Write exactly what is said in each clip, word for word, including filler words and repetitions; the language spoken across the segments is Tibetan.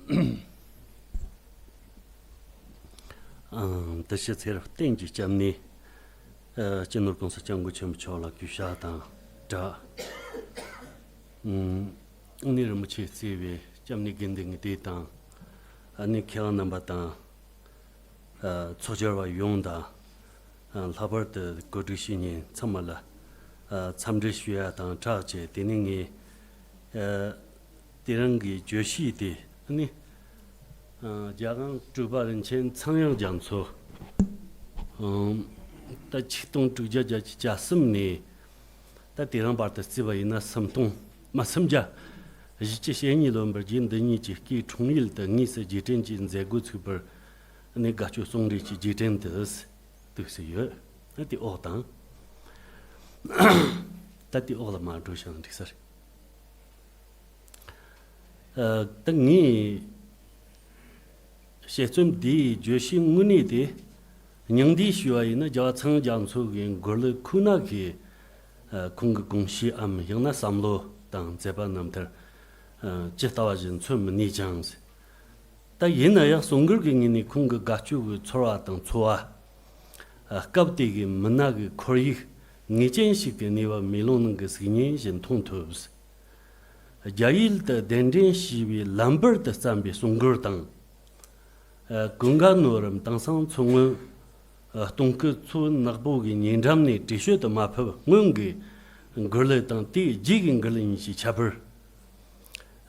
ཨང་། དེ་ཕྱི་ཚེ་རབས་གཏན་གྱི་སྐྱབས་གནས། ཨ། སྤྱི་ནོར་༸གོང་ས་༸སྐྱབས་མགོན་ཆེན་པོ་མཆོག་ལ་གུས་ཕྱག་དང་སྦྲགས། ཨ་ནི་རིན་པོ་ཆེས་གཙོས་པའི་སྐྱབས་གནས་དགེ་འདུན་གྱི་སྡེ་དང་། ཨ་ནི་མཁས་དབང་རྣམ་པ་དང་། ཨ། ཚོགས་བཅར་བ་ཡོངས་དང་། ཨ། ལྷག་པར་དུ་གོ་སྒྲིག་ཞུ་མཁན་ཚང་མ་ལ། ཨ། འཚམས་འདྲི་ཞུ་ཡ་དང་སྦྲགས་བྱས། དེ་ནས་ངས། ཨ། དེ་རིང་གི་བརྗོད་གཞི་དེ་ནི། ཨ། རྒྱལ་དབང་དྲུག་པ་རིན་ཆེན་ཚངས་དབྱངས་རྒྱ་མཚོ། ཨ། ད་ཆིག་སྟོང་དྲུག་བརྒྱ་བརྒྱད་ཅུ་གྱ་གསུམ་ནས་ད་དེ་རིང་བར་དུ་བརྩིས་པ་ཡིན་ན་སུམ་སྟོང་མ། སུམ་བརྒྱ་བཞི་བཅུ་ཞེ་གཉིས་ལོན་པར་རྗེ་འདི་ཉིད་ཀྱི་སྐུའི་འཁྲུངས་ཡུལ་དུ་དངོས་སུ་རྗེས་དྲན་གྱི་མཛད་སྒོ་ཚུགས་པར། ཨ་ནི་དགའ་སྐྱོ་ཟུང་འབྲེལ་གྱི་རྗེས་དྲན་དུ་འདུག་སེ་ཡོད། ཨ། དེ་འོག་དང་། ད་དེ་འོག་ལ་མར་འགྲོ་བཞག་ན་འགྲིག་ས་རེད། ཨ། ད་ངས་དཔྱད་རྩོམ་འདིའི་བརྗོད་གཞི་དངོས་གནས་དེ་སྙིང་བསྡུས་ཞུས་པ་ཡིན་ན། རྒྱལ་བ་ཚངས་དབྱངས་རྒྱ་མཚོ་གི་མགུར་གླུ་ཁོ་ན་གི། ཨ། ཁོང་གི་དགོངས་གཞིའམ་ཡང་ན་བསམ་བློ་དང་མཛད་པ་རྣམ་ཐར། ཨ། ཇི་ལྟ་བ་བཞིན་མཚོན་མི་ནུས་ཀྱང་། ད་ཡིན་ན་ཡང་གསུང་མགུར་གྱི་ངོས་ནས་ཁོང་གི་དགའ་སྐྱོ་གི་ཚོར་བ་དང་འཚོ་བ། ཨ། སྐབས་དེ་གི་མི་སྣ་གི་ཁོར་ཡུག་ངེས་ཅན་ཞིག་གི་གནས་བབ་མེ་ལོང་ནང་གི་གཟུགས་བརྙན་བཞིན་མཐོང་ཐུབ། རྒྱ་ཡུལ་དུ་གདན་འདྲེན་ཞུས་པའི་ལམ་བར་དུ་བརྩམས་པའི་གསུང་མགུར་དང་། ཨ། ཀུན་དགའ་ནོར་བུའམ་དེང་སང་མཚོ་སྔོན། ཨ། གཏོང་སྐུ་མཚོ་ནག་པོ་གི་ཉེ་འགྲམ་ནས་བྲོས་བྱོལ་དུ་མ་ཕེབས་སྔོན་གྱི་མགུར་གླུ་དང་དེའི་རྗེས་ཀྱི་མགུར་གླུ་གཉིས་ཀྱི་ཁྱད་པར།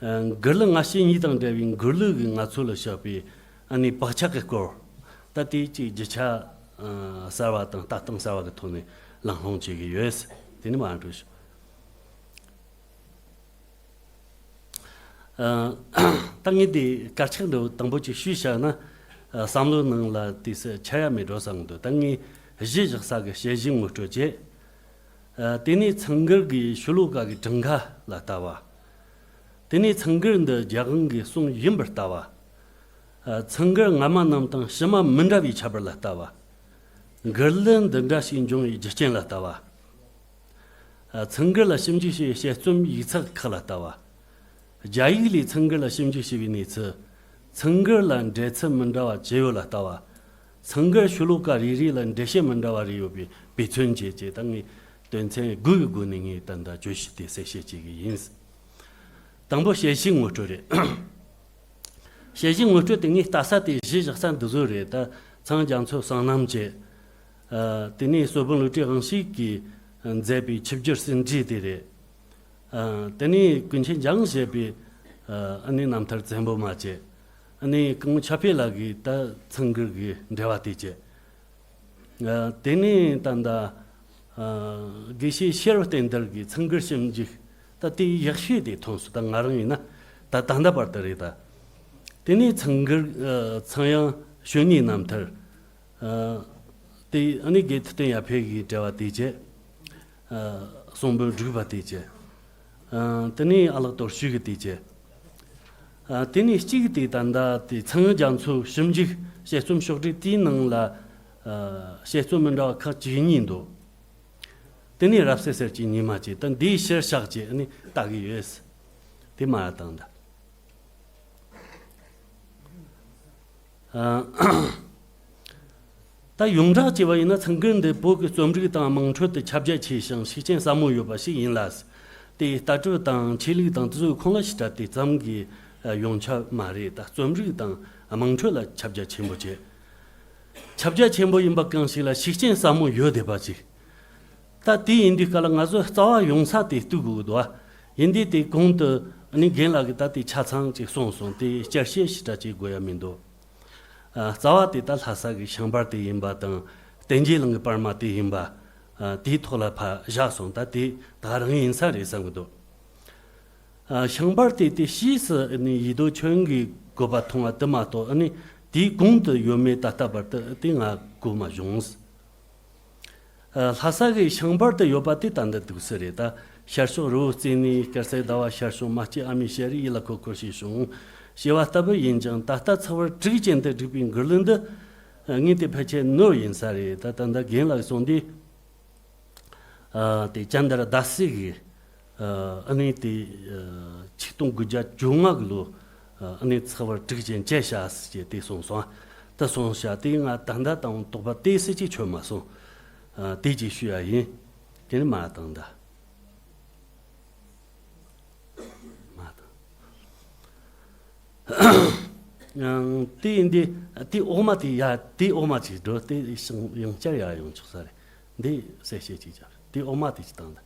ཨ། མགུར་གླུ་སྔ་ཕྱི་གཉིས་དང་འབྲེལ་བའི་མགུར་གླུ་གིས་ང་ཚོ་ལ་བཞག་པའི་ཨ་ནི་བག་ཆགས་ཀྱི་སྐོར། ད་དེ་གཅིག་རྒྱུ་ཆ། ཨ། གསར་བ་དང་ལྟ་སྟངས་གསར་བ་གི་ཐོག་ནས་གླེང་སློང་བྱེད་ཀྱི་ཡོད། དེ་ནི་མར་འགྲོ་ཞིག་ཨ། ད་ངས་དེ་དཀར་ཆག་འདྲ་བོ་དང་པོ་ཅིག་ཞུས་བཞག་ན། ཨ། བསམ་བློའི་ནང་ལ་དུས་སུ་འཆར་ཡ་མེད་འགྲོ་བསམ་གི་འདུག་ད་ངས་གཞི་བཞག་ས་གི་དཔྱད་གཞི་ངོ་སྤྲོད་བྱེད། ཨ། དེ་ནས་ཚང་མགུར་གྱི་ཤོ་ལོ་ཀ་གི་གྲངས་ཀ་ལ་ལྟ་བ། དེ་ནས་ཚང་མགུར་འདི་རྒྱལ་དབང་གི་གསུང་ཡིན་པར་ལྟ་བ། ཨ། ཚང་མགུར་སྔ་མ་རྣམས་དང་ཕྱི་མ་མི་འདྲ་བའི་ཁྱད་པར་ལ་ལྟ་བ། མགུར་གླུ་འདི་འདྲ་ཞིག་འབྱུང་བའི་རྒྱུ་རྐྱེན་ལ་ལྟ་བ། ཨ། ཚང་མགུར་ལ་ཞིབ་འཇུག་བྱས་པའི་དཔྱད་རྩོམ་ཡིག་ཚགས་ཁག་ལ་ལྟ་བ། རྒྱ་ཡིག་ལས་ཚང་མགུར་ལ་ཞིབ་འཇུག་བྱས་པའི་གནས་ཚུལ། ཚང་མགུར་ལ་འགྲེལ་ཚུལ་མི་འདྲ་བ་ཅི་ཡོད་ལ་ལྟ་བ། ཚང་མགུར་ཤོ་ལོ་ཀ་རེ་རེ་ལ་འགྲེལ་བཤད་མི་འདྲ་བ་རེ་ཡོད་པའི་དཔེ་མཚོན་བྱས་བྱས། ད་ངས་དོན་ཚན་དགུ་གི་སྒོ་ནས་ངས་ད་ལྟ་བརྗོད་གཞི་དེ་གསལ་བཤད་བྱེད་ཀྱི་ཡིན། དང་པོ་དཔྱད་གཞི་ངོ་སྤྲོད་རེད། དཔྱད་གཞི་ངོ་སྤྲོད་དེ་ངས་ལྟ་ས་དེ་གཞི་བཞག་ས་འདི་ཚོ་རེད། ད་ཚངས་རྒྱ་མཚོ་གསང་རྣམ་བཅས། ཨ། དེ་ནས་གཙོ་བོ་བློ་གྲོས་དབང་ཕྱུག་གིས་མཛད་པའི་ཆིབས་བསྒྱུར་ཟིན་བྲིས་དེ་རེད། ཨ། དེ་ནས་ཀུན་མཁྱེན་འཇང་བཞད་པའི། ཨ། ཨ་ནི་རྣམ་ཐར་བཙན་པོ་མ་བཅས། ཨ་ནི་སྐུ་ངོ་ཆོས་འཕེལ་ལགས་ཀྱིས་ད་ཚང་མགུར་གྱི་འགྲེལ་བ་དེ་བྱས། ཨ། དེ་ནས་ད་ལྟ། ཨ། དགེ་བཤེས་ཤེས་རབ་བསྟན་དར་གྱིས་ཚང་མགུར་ཞིབ་འཇུག་ད་དེའི་ཡག་ཤོས་དེ་ཐོན་སོང་། ད་ང་རང་ཡིན་ན་ད་ད་ལྟ་བར་དུ་རེད་ད། དེ་ནས་ཚང་མགུར། ཨ། ཚངས་དབྱངས་གཞོན་ནུའི་རྣམ་ཐར། ཨ། དེ་ཨ་ནི་དགེ་ཐུབ་བསྟན་ཡར་འཕེལ་གྱི་འགྲེལ་བ་དེ་བྱས། ཨ། གསུང་འབུམ་དྲུག་པ་དེ་བྱས། ཨ། དེ་ནས་ཨ་ལགས་དོར་ཞུ་གི་དེ་བྱས། ཨ། དེ་ནས་གཅིག་དེ་ད་ལྟ་དེ་ཚངས་དབྱངས་རྒྱ་མཚོ་ཞིབ་འཇུག་དཔྱད་རྩོམ་ཤོག་དྲིལ་དེའི་ནང་ལ། ཨ། དཔྱད་རྩོམ་མི་འདྲ་བ་ཁག་བཅུ་གཉིས་འདུག་དེ་ནས་རབ་གསལ་གསེར་གྱི་ཉི་མ་བཅས། ད་འདིའི་ཕྱིར་བཞག་བྱས་ཨ་ནི་ལྟ་གི་ཡོད། དེ་མ་ཡ་དང་ད། ཨ། ད་ཡོངས་གྲགས་བྱས་པ་ཡིན་ན་ཚང་མགུར་འདི་བོད་ཀྱི་རྩོམ་རིག་དང་དམངས་ཁྲོད་དུ་ཁྱབ་རྒྱ་ཆེ་ཞིང་ཤུགས་རྐྱེན་ཟབ་མོ་ཡོད་པ་ཞིག་ཡིན་ལ། དེའི་ལྟ་གྲུབ་དང་ཆོས་ལུགས་དང་དེ་ཚོའི་ཁོངས་ལ་ཞེ་དྲག་དེ་ཙམ་གྱི་ཡོངས་ཁྱབ་མ་རེད། ད་རྩོམ་རིག་དང་དམངས་ཁྲོད་ལ་ཁྱབ་རྒྱ་ཆེན་པོ་བྱས། ཁྱབ་རྒྱ་ཆེན་པོ་ཡིན་པ་གང་ཞིག་ལ་ཤུགས་རྐྱེན་ཟབ་མོ་ཡོད་བསྡད་པ་ཅིག་ད་དེ་ཡིན་དུས་སྐབས་ལ་ང་ཚོ་རྩ་བ་ཡོང་ས་དེ་ལྟོས་དགོས་ཀྱི་འདུག་ཨ། ཡིན་དུས་དེ་གོང་དུ་ཨ་ནི་རྒན་ལགས་ཀྱིས་ད་དེ་ཆ་ཚང་ཅིག་གསུངས་སོང་། དེ་བསྐྱར་བཤད་ཞེ་དྲག་བྱེད་དགོས་ཡ་མི་འདུག་ཨ། རྩ་བ་དེ་ད་ལྷ་ས་གི་ཤིང་པར་དེ་ཡིན་པ་དང་། བསྟན་རྒྱས་གླིང་གི་པར་མ་དེ་ཡིན་པ། ཨ། དེའི་ཐོག་ལ་ཕར་བཞག་སོང་། ད་དེ་ད་རང་ཡིན་ས་རེད་བསམ་གྱི་འདུག་ཨ། ཤིང་པར་དེ་དེ་ཕྱིས་སུ་ཨ་ནི་ཡིད་རྡོ་ཆོན་གྱི་བཀོད་པ་མཐོང་བ་དེ་མ་གཏོགས་ཨ་ནི་དེའི་གོང་དུ་ཡོད་མེད་ད་ལྟ་བར་དུ་དེ་ང་གོ་མ་བྱུང་། ཨ། ལྷ་ས་གི་ཤིང་པར་དུ་ཡོད་པ་དེ་ད་འདི་འདུག་སེ་རེད། ད་ཤར་ཕྱོགས་རི་བོ་རྩེ་ནས། དཀར་གསལ་ཟླ་བ་ཤར་བྱུང་། མ་སྐྱེས་ཨ་མའི་ཞལ་རས། ཡིད་ལ་འཁོར་འཁོར་ཞེས་བྱུང་། ཞེས་པ་ལྟ་བུ་ཡིན་ཀྱང་། ད་ལྟ་ཚེག་བར་དྲུག་ཅན་དུ་བསྒྲིགས་པའི་མགུར་གླུ་འདི་ངས་དེ་ཕལ་ཆེར་ནོར་ཡིན་ས་རེད། ད་ད་ལྟ་རྒན་ལགས་གསུངས་དུས། ཨ། དེ་ཅན་དར་ཟླ་སྲས་ཀྱི། ཨ། ཨ་ནི་དེ། ཨ། ཆིག་སྟོང་དགུ་བརྒྱ་བཅོ་ལྔ་གི་ལོ། ཨ་ནི་ཚེག་བར་དྲུག་ཅན་བཅད་བྱ་ཟེར་གྱི་དེ་གསུངས་སོང་། དེ་གསུངས་བྱ་དེ་ང་ད་ལྟ་དང་ཐོག་པ་དེ་སྲིད་ཀྱི་ཆོད་མ་སོང་། ཨ་དེ་ཅིག་ཞུ་ཡ་ཡིན། དེ་ནི་མ་བཏང་ད། མ་བཏང་། ཡང་དེ་ཡིན་དེ་དེ་འོག་མ་དེ་ཡ་དེ་འོག་མ་ཅིག་འགྲོ་དེ་ཡང་བསྐྱར་ཡ་ཡོང་ཆོག་ས་རེད། འདི་གསལ་བཤད་ཅིག་བྱ་དེ་འོག་མ་དེ་ཅིག་བཏང་ད།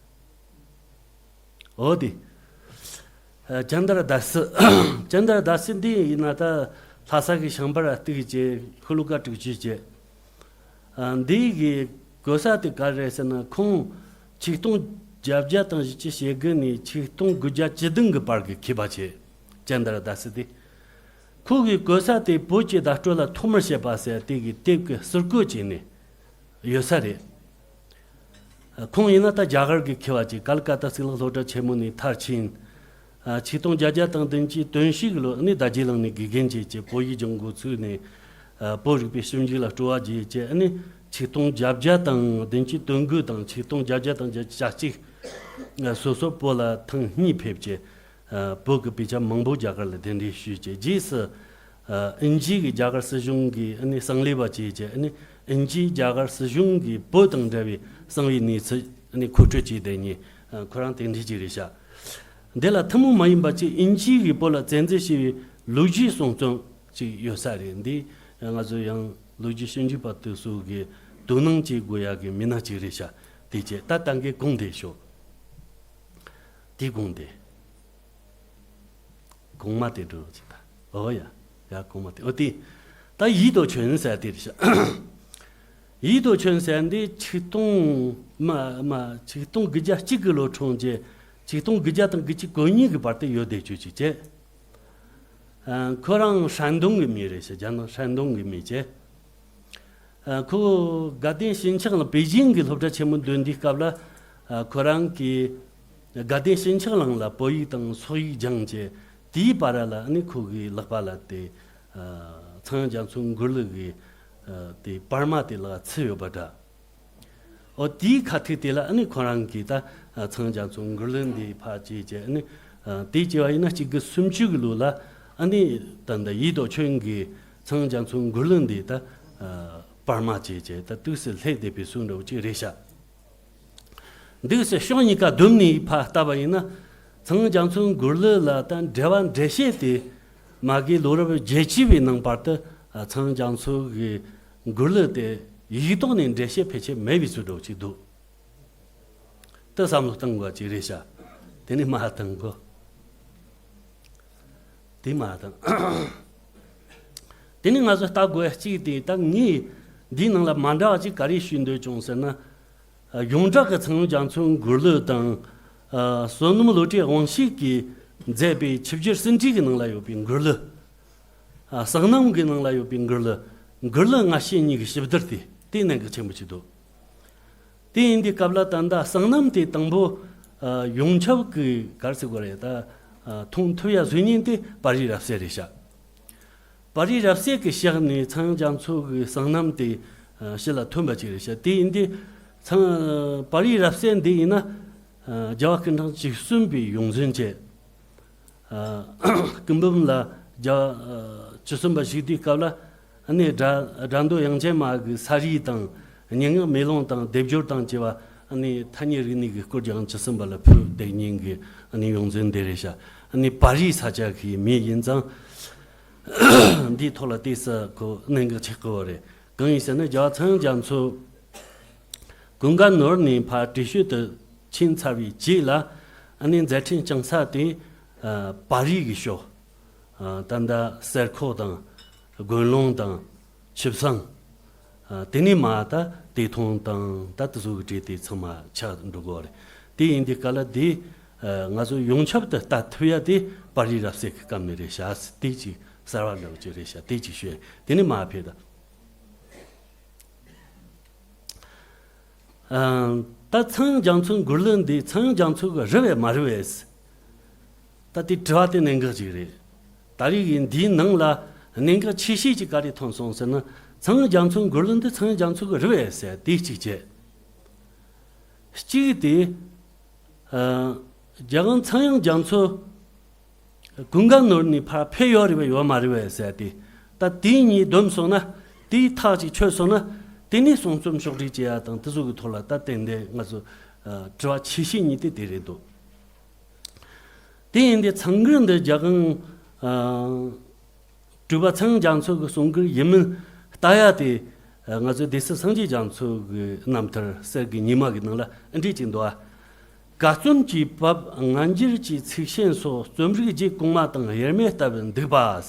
འོ་དེ། ཨ་ཅན་དར་དཱ་སི། ཅན་དར་དཱ་སི་འདི་ཡིན་ན་ད་ལྷ་ས་གི་ཤམ་བྷ་ལ་གཏུགས་བྱས་ཤློ་ཀ་དྲུག་ཅུ་བྱས། ཨ་འདི་གི་གོ་ས་དེ་ག་རེ་ཟེར་ན་ཁོང་ཆིག་སྟོང་བརྒྱད་བརྒྱ་དང་བཞི་བཅུ་ཞེ་དགུ་ནས་ཆིག་སྟོང་དགུ་བརྒྱ་བཅུ་བདུན་གི་བར་གི་མཁས་པ་བྱས། ཅན་དར་དཱ་སི་དེ། ཁོ་གི་གོ་ས་དེ་བོད་ཀྱི་བརྡ་སྤྲོད་ལ་ཐོག་མར་བཤད་པ་ཟེར་དེ་གི་དེབ་ཀྱི་ཟུར་བཀོད་བྱས་ནས་ཡོད་ས་རེད། ཁོང་ཡིན་ན་ད་རྒྱ་གར་གྱི་མཁས་པ་ཅིག་ཀལ་ཀ་ཏ་གཙུག་ལག་སློབ་གྲྭ་ཆེན་མོ་ནས་མཐར་ཕྱིན། ཆིག་སྟོང་བརྒྱད་བརྒྱ་དང་བདུན་ཅུ་དོན་བཞི་གི་ལོ་ནས་དར་རྒྱས་གླིང་ནས་དགེ་རྒན་བྱས་རྗེས་བོད་ཡིག་སྦྱང་འགོ་ཚུགས་ནས། བོད་རིག་པའི་ཞིབ་འཇུག་ལ་སྤྲོ་བ་རྒྱས་རྗེས་ནས་ཆིག་སྟོང་བརྒྱད་བརྒྱ་དང་བདུན་ཅུ་དོན་དགུ་དང་ཆིག་སྟོང་བརྒྱད་བརྒྱ་དང་བརྒྱད་ཅུ་གྱ་གཅིག་སོ་སོ་བོད་ལ་ཐེངས་གཉིས་ཕེབས་རྗེས། བོད་ཀྱི་དཔེ་ཆ་མང་པོ་རྒྱ་གར་ལ་གདན་འདྲེན་ཞུས་རྗེས་རྗེས་སུ། ཨིན་ཇི་གི་རྒྱ་གར་སྲིད་གཞུང་གི་ཨ་ནི་གསང་ལས་པ་བྱས་རྗེས་ཨ་ནི་ཨིན་ཇི་རྒྱ་གར་སྲིད་གཞུང་གིས་བོད་དང་འབྲེལ་བའི་གསང་བའི་གནས་ཚུལ་ཨ་ནི་མཁོ་སྤྲོད་བྱས་བསྡད་མཁན་ཁོ་རང་དེ་འདྲ་ཅིག་རེད་ཤག་འདི་ལ་ཐུན་མོང་མ་ཡིན་པ་ཅིག་ཨིན་ཇི་གིས་བོད་ལ་བཙན་འཛུལ་བྱས་པའི་ལོ་རྒྱུས་གསུང་རྩོམ་ཅིག་ཡོད་ས་རེད། འདི་ང་ཚོ་ཡང་ལོ་རྒྱུས་ཞིབ་འཇུག་པ་དེ་ཚོ་གིས་དོ་སྣང་བྱེད་དགོས་ཡག་གི་མི་སྣ་ཅིག་རེད་ཤག་དེ་བྱས་ད་ལྟ་འགའི་གོང་དེ་ཤོག་དེ་གོང་དེ། གོང་མ་དེ་འགྲོ་ཅིག་ད། ཨོ་ཡ། ཡ་གོང་མ་དེ་ཨོ་དེ། ད་ཡིད་དུ་ཆོན་ཟེར་དེ་རེད་ཤག་ཡིད་དུ་ཆོན་ཟེར་འདི་ཆིག་སྟོང་མ་མ་ཆིག་སྟོང་དགུ་བརྒྱ་གཅིག་གི་ལོ་འཁྲུངས་རྗེས་ཆིག་སྟོང་དགུ་བརྒྱ་དང་དགུ་བཅུ་གོ་གཉིས་ཀྱི་བར་དུ་ཡོད་བསྡད་རྒྱུ་ཅིག་བྱས། ཨ་ཁོ་རང་ཧྲན་ཏུང་གི་མི་རེད་ཤག་རྒྱ་ནག་ཧྲན་ཏུང་གི་མི་བྱས། ཨ་ཁོ་དགའ་ལྡན་ཞིང་ཆགས་ལ་པེ་ཅིང་གི་སློབ་གྲྭ་ཆེན་མོ་འདོན་དུས་སྐབས་ལ། ཨ་ཁོ་རང་གིས་དགའ་ལྡན་ཞིང་ཆགས་གླིང་ལ་བོད་ཡིག་དང་སོག་ཡིག་སྦྱངས་རྗེས་དེའི་བར་ལ་ཨ་ནི་ཁོ་གི་ལག་པ་ལ་དེ་ཨ་ཚངས་དབྱངས་རྒྱ་མཚོ་མགུར་གླུ་གི་ཨ་དེ་པར་མ་དེ་ལ་ཚུད་ཡོད་པ་འདྲ། ཨོ་དེའི་ཁ་ཐུག་དེ་ལ་ཨ་ནི་ཁོ་རང་གིས་ད་ཨ་ཚངས་དབྱངས་རྒྱ་མཚོ་མགུར་གླུ་འདི་ཕར་བྱས་རྗེས་ཨ་ནི་ཨ་དེ་བྱས་པ་ཡིན་ན་གཅིག་དགུ་སུམ་ཅུ་གི་ལོ་ལ་ཨ་ནི་ད་ལྟ་ཡིད་དུ་ཆོན་གྱི་ཚངས་དབྱངས་རྒྱ་མཚོ་མགུར་གླུ་འདི་ད་ཨ་པར་མ་བྱས་རྗེས་ད་དུས་སུ་སླེབས་བསྡད་པའི་སྲོལ་འདྲ་བོ་ཅིག་རེད་ཤག་འདུག་སེ་ཕྱོགས་གཉིས་ཀ་བསྡོམས་ནས་ཕར་བལྟས་པ་ཡིན་ན། ཚངས་དབྱངས་རྒྱ་མཚོའི་མགུར་གླུ་ལ་ད་འགྲེལ་བ་འགྲེལ་བཤད་དེ་མ་གི་ལོ་རབས་བརྒྱད་ཅུ་བའི་ནང་བར་དུ་ཚངས་དབྱངས་རྒྱ་མཚོ་གི་མགུར་གླུ་དེ་ཡིག་ཐོག་ནས་འགྲེལ་བཤད་ཕལ་ཆེར་མེད་པའི་ཚུལ་འདྲ་བོ་ཅིག་འདུག་དེ་བསམ་བློ་གཏང་དགོས་ཅིག་རེད་ཤག་དེ་ནས་མ་གཏང་གོ། དེ་མ་དང་། དེ་ནི་ང་ཚོ་ལྟ་དགོས་གཅིག་དེ་ད་ངས་འདིའི་ནང་ལ་མ་འདྲ་བ་གཅིག་ག་རེ་ཞུ་འདོད་བྱུང་ཟེར་ན། ཡོངས་གྲགས་ཀྱི་ཚངས་དབྱངས་རྒྱ་མཚོའི་མགུར་གླུ་དང་། བསོད་ནམས་བློ་གྲོས་དབང་ཕྱུག་གིས་མཛད་པའི་ཆིབས་བསྒྱུར་ཟིན་བྲིས་ཀྱི་ནང་ལ་ཡོད་པའི་མགུར་གླུ། གསང་རྣམ་གྱི་ནང་ལ་ཡོད་པའི་མགུར་གླུ། མགུར་གླུ་སྔ་ཕྱི་གཉིས་ཀྱི་ཞིབ་བསྡུར་དེ་དེ་གནད་འགག་ཆེན་པོ་ཅིག་འདུག་དེ་ཡིན་དུས་སྐབས་ལ་ད་ལྟ་གསང་རྣམ་དེ་དང་པོ་ཡོངས་ཁྱབ་ཀྱི་ག་རེ་ཟེར་དགོས་རེད་ད། མཐོང་ཐུབ་ཡ་བཟོས་མཁན་དེ་པར་རིས་རབ་གསལ་རེད་ཤག་པར་རིས་རབ་གསལ་གྱི་ཕྱག་ནས་ཚངས་དབྱངས་རྒྱ་མཚོ་གི་གསང་རྣམ་དེ་ཕྱི་ལ་ཐོན་པ་ཅིག་རེད་ཤག་དེ་ཡིན་དུས་ཚངས་པར་རིས་རབ་གསལ་འདི་ཡིན་ན་རྒྱལ་བ་སྐུ་ཕྲེང་བཅུ་གསུམ་པའི་ཡོངས་འཛིན་བྱས། སྐུ་འབུམ་ལ་རྒྱ་བཅུ་གསུམ་པ་བཞུགས་དུས་སྐབས་ལ་ཨ་ནི་དགྲ་དགྲ་འདུལ་དབྱངས་ཅན་མ་གི་ས་རིས་དང་སྙན་ངག་མེ་ལོང་དང་སྡེབ་སྦྱོར་དང་བཅས་པ་ཨ་ནི་ཐ་སྙད་རིག་གནས་ཀྱི་སྐོར་རྒྱ་བཅུ་གསུམ་པ་ལ་ཕུལ་བསྡད་མཁན་གྱི་ཨ་ནི་ཡོངས་འཛིན་དེ་རེད་ཤག་ཨ་ནི་པར་རིས་ས་ཆ་གི་མི་ཡིན་ཙང་འདིའི་ཐོག་ལ་ཏོག་ཙམ་གོ་གནད་འགག་ཆེ་གི་རེད། གང་ཡིན་ཟེར་ན་རྒྱལ་བ་ཚངས་དབྱངས་རྒྱ་མཚོ་ཀུན་དགའ་ནོར་ནས་ཕར་བྲེ་ཤོད་དུ་ཕྱིན་ཚར་བའི་རྗེས་ལ་ཨ་ནི་མཛད་འཕྲིན་བསྐྱངས་ས་དེ་པར་རིས་ཀྱི་ཕྱོགས། ད་ལྟ་གསེར་ཁོག་དང་དགོན་ལུང་དང་ཆུ་བཟང་། དེ་ནས་མ་ད་དེ་ཐོང་དང་ད་དེ་ཚོ་གི་གྲས་དེ་ཚང་མ་ཆགས་འགྲོ་གི་རེད། དེ་ཡིན་དུས་སྐབས་ལ་དེ་ང་ཚོ་ཡོངས་ཁྱབ་ཏུ་ལྟ་ཐུབ་ཡ་དེ་པར་རིས་རབ་གསལ་གྱི་སྐབས་ནས་རེད་ཤག་དེ་ཅིག་གསར་བ་འདྲ་བོ་ཅིག་རེད་ཤག་དེ་ཅིག་ཤོད་དེ་ནས་མ་ཕེབས་ད། ད་ཚངས་དབྱངས་རྒྱ་མཚོའི་མགུར་གླུ་འདི་ཚངས་དབྱངས་རྒྱ་མཚོ་གི་རེད་པས་མ་རེད་པས། ད་དེ་དྲི་བ་དེ་གནད་འགག་ཅིག་རེད། ད་རེས་ཀྱི་འདིའི་ནང་ལ་གནད་འགག་ཆེ་ཤོས་ཅིག་ག་རེ་ཐོན་སོང་ཟེར་ན། ཚངས་དབྱངས་རྒྱ་མཚོའི་མགུར་གླུ་འདི་ཚངས་དབྱངས་རྒྱ་མཚོ་གི་རེད་པས་ཟེར་དེ་གཅིག་བྱས། གཅིག་དེ། རྒྱལ་དབང་ཚངས་དབྱངས་རྒྱ་མཚོ་ ཀུན་དགའ་ནོར་ནས་ཕར་ཕེབས་ཡོད་རེད་པས་ཡོད་མ་རེད་པས་ཟེར་ཏེ། ད་དེ་གཉིས་བསྡོམས་སོང་ན། དེའི་ཐག་ཅིག་ཆོད་སོང་ན། དེ་ནས་གསུང་རྩོམ་ཕྱོགས་སྒྲིག་བྱེད་ཡ་དང་དེ་ཚོ་གི་ཐོག་ལ་ད་ཏན་ཏན་ང་ཚོ་ཨ་དྲི་བ་ཆེ་ཤོས་གཉིས་དེ་དེ་རེད་འདུག་དེ་ཡིན་དུས་ཚང་གི་འདི་རྒྱལ་དབང་ཨ་གྲུབ་པ་ཚངས་དབྱངས་རྒྱ་མཚོ་གི་གསུང་མགུར་ཡིན་མིན་ལྟ་ཡ་དེ། ང་ཚོའི་སྡེ་སྲིད་སངས་རྒྱས་རྒྱ་མཚོ་གི་རྣམ་ཐར་གསེར་གྱི་ཉི་མ་གི་ནང་ལ་འདི་འདྲས་ཅིག་འདུག་ཨ། དགའ་རྩོམ་གྱི་བབ། ངན་འགྱུར་གྱི་ཚིག་ཤན་སོགས་རྩོམ་རིག་རྗེ་གོང་མ་དང་དབྱེར་མེད་ལྟ་བུར་འདུག་པ།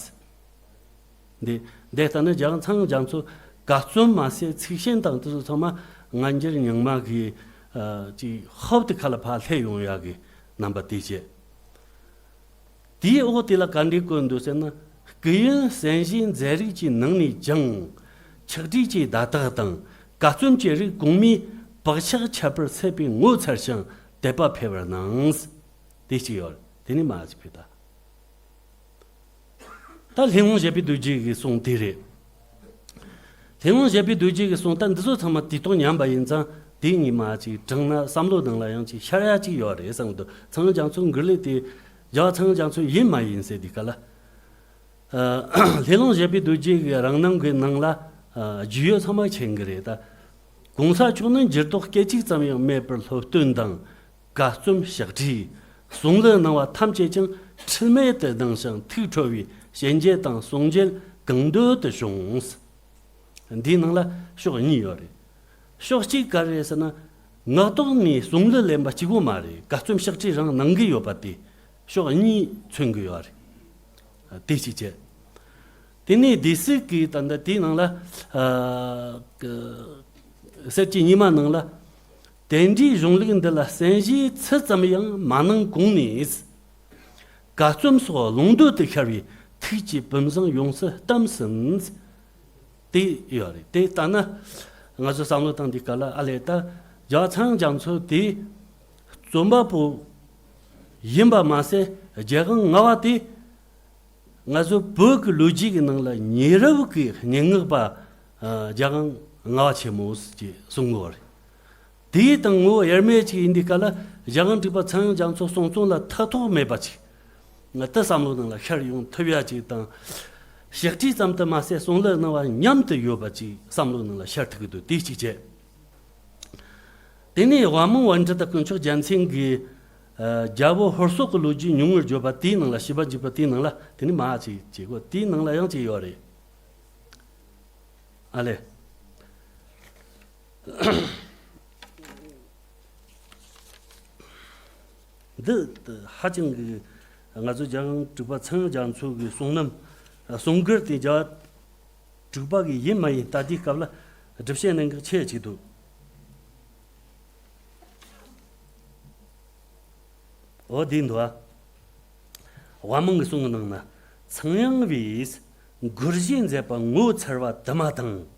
འདི་འདི་ལྟ་ན་རྒྱལ་དབང་ཚངས་དབྱངས་རྒྱ་མཚོ་དགའ་རྩོམ་མ་ཟད་ཚིག་ཤན་དང་དེ་ཚོ་ཚང་མ་ངན་འགྱུར་རྙིང་མ་གི་ཨ་ཅིག་ཧོབ་ཏེ་ཁ་ལ་ཕར་སླེབས་ཡོང་ཡག་གི་རྣམ་པ་དེ་བྱས། དེའི་འོག་དེ་ལ་ག་འདྲའི་བཀོད་འདུག་ཟེར་ན། སྐུ་ཡོན་གསན་བཞེས་མཛད་རིགས་ཀྱི་ནང་ནས་ཀྱང་། ཕྱག་བྲིས་ཀྱི་བརྡ་དག་དང་དགའ་རྩོམ་གྱི་རིགས་གོང་མའི་བག་ཆགས་ཁྱད་པར་ཚད་པས་ངོ་མཚར་ཞིང་དད་པ་འཕེལ་བར་སྣང་། དེ་གཅིག་ཡོད། དེ་ནས་མ་ཅིག་ཕུད་ད། ད་ལྷུན་དབང་བཞད་པའི་རྡོ་རྗེ་གི་གསུང་དེ་རེད། ལྷུན་དབང་བཞད་པའི་རྡོ་རྗེ་གི་གསུང་ད་འདི་ཚོ་ཚང་མ་དུས་ཐོག་མཉམ་པ་ཡིན་ཙང་དེ་གཉིས་མ་ཅིག་དྲངས་ན་བསམ་བློ་ནང་ལ་ཡང་ཅིག་ཤར་ཡ་ཅིག་ཡོད་རེད་བསམ་གི་འདུག་ཚངས་དབྱངས་རྒྱ་མཚོའི་མགུར་ལེབ་དེ་རྒྱལ་བ་ཚངས་དབྱངས་རྒྱ་མཚོ་ཡིན་མ་ཡིན་ཟེར་དུས་སྐབས་ལ། ལྷུན་དབང་བཞད་པའི་རྡོ་རྗེ་གི་རང་རྣམ་གི་ནང་ལ་རྒྱུས་ཡོད་ཚང་མ་མཁྱེན་གི་རེད་ད། གོང་ས་མཆོག་ནི་འགྱུར་ལྡོག་སྐད་ཅིག་ཙམ་ཡང་མེད་པར་སློབ་སྟོན་དང་། དགའ་རྩོམ་ཕྱག་བྲིས། གསུང་གླུ་གནང་བ་ཐམས་ཅད་ཀྱང་འཁྲུལ་མེད་དུ་གནང་ཞིང་ཐུགས་ཁྲོ་བའི་ཞལ་མཇལ་དང་གསུང་མཇལ་གང་འདོད་དུ་བྱུང་། འདིའི་ནང་ལ་ཕྱོགས་གཉིས་ཡོད་རེད། ཕྱོགས་གཅིག་ག་རེ་རེད་ཟེར་ན། ངག་ཐོག་ནས་གསུང་གླུ་ལེན་པ་གཅིག་པོ་མ་རེད། དགའ་རྩོམ་ཕྱག་བྲིས་རང་གནང་གི་ཡོད་པ་དེ་ཕྱོགས་གཉིས་མཚོན་གི་ཡོད་རེད། དེ་གཅིག་བྱས། དེ་ནས་སྡེ་སྲིད་ཀྱིས་ད་ལྟ་དེའི་ནང་ལ་ཨ་གསེར་གྱི་ཉི་མ་ནང་ལ། དེ་འདྲའི་གཞུང་ལུགས་འདི་ལ་གསན་བཞེས་ཚུལ་ཙམ་ཡང་མ་གནང་གོང་ནས། དགའ་རྩོམ་སོགས་ལོངས་སྤྲོད་དུ་ཤར་བའི་ཐུགས་ཀྱི་བུམ་བཟང་ཡོངས་སུ་གཏམས་ཟིན། དེ་ཡོད་རེད། དེ་ལྟ་ན་ང་ཚོ་བསམ་བློ་བཏང་དུས་སྐབས་ལ་ཨ་ལས་ད་རྒྱལ་བ་ཚངས་དབྱངས་རྒྱ་མཚོ་དེ་རྩོམ་པ་པོ་ཡིན་པ་མ་ཟད་རྒྱལ་དབང་ལྔ་པ་དེ། ང་ཚོ་བོད་ཀྱི་ལོ་རྒྱུས་ཀྱི་ནང་ལ་ཉེ་རབས་ཀྱི་སྙན་ངག་པ་ཨ་རྒྱལ་དབང་ལྔ་པ་ཆེན་མོ་ཞེས་གསུང་གི་ཡོད་རེད། དེའི་དང་ངོ་བོ་དབྱེར་མེད་ཅིག་ཡིན་དུས་སྐབས་ལ་རྒྱལ་དབང་གྲུབ་པ་ཚངས་དབྱངས་རྒྱ་མཚོ་གསུང་རྩོམ་ལ་ཐ་ཐོག་མེད་པ་ཅིག་ང་ད་བསམ་བློ་ནང་ལ་ཤར་ཡོང་ཐུབ་ཡ་ཅིག་དང་། ཕྱག་བྲིས་ཙམ་དུ་མ་ཟད་གསུང་གླུ་གནང་བ་མཉམ་དུ་ཡོད་པ་ཅིག་བསམ་བློ་ནང་ལ་ཤར་ཐུབ་ཀྱི་འདུག་དེ་གཅིག་བྱས། དེ་ནས་དབང་མོ་པཎྜི་ཏ་དཀོན་མཆོག་རྒྱལ་མཚན་གྱིས་ཨ་རྒྱལ་པོ་ཧོར་སོག་གི་ལོ་རྒྱུས་ཉུང་ངུར་བརྗོད་པ་དེའི་ནང་ལ། བྱིས་པ་འཇུག་པ་དེའི་ནང་ལ་དེ་ནི་མ་ཅིག་བྱེད་དགོས། དེའི་ནང་ལ་ཡང་ཅིག་ཡོད་རེད། ཨ་ལས། འདི་ཧ་ཅང་གི་ང་ཚོ་རྒྱལ་དབང་གྲུབ་པ་ཚངས་དབྱངས་རྒྱ་མཚོ་གི་གསུང་རྣམ། གསུང་མགུར་དེ་རྒྱལ་བ་གྲུབ་པ་གི་ཡིན་མ་ཡིན་ལྟ་དུས་སྐབས་ལ་སྒྲུབ་བྱེད་གནད་འགག་ཆེ་ཅིག་འདུག་འོ་དེ་འདུག་ཨ། དབང་མོ་གི་གསུང་གི་ནང་ན། ཚངས་དབྱངས་པས་མགུར་བཞེས་མཛད་པ་ངོ་མཚར་བ་དུ་མ་དང་།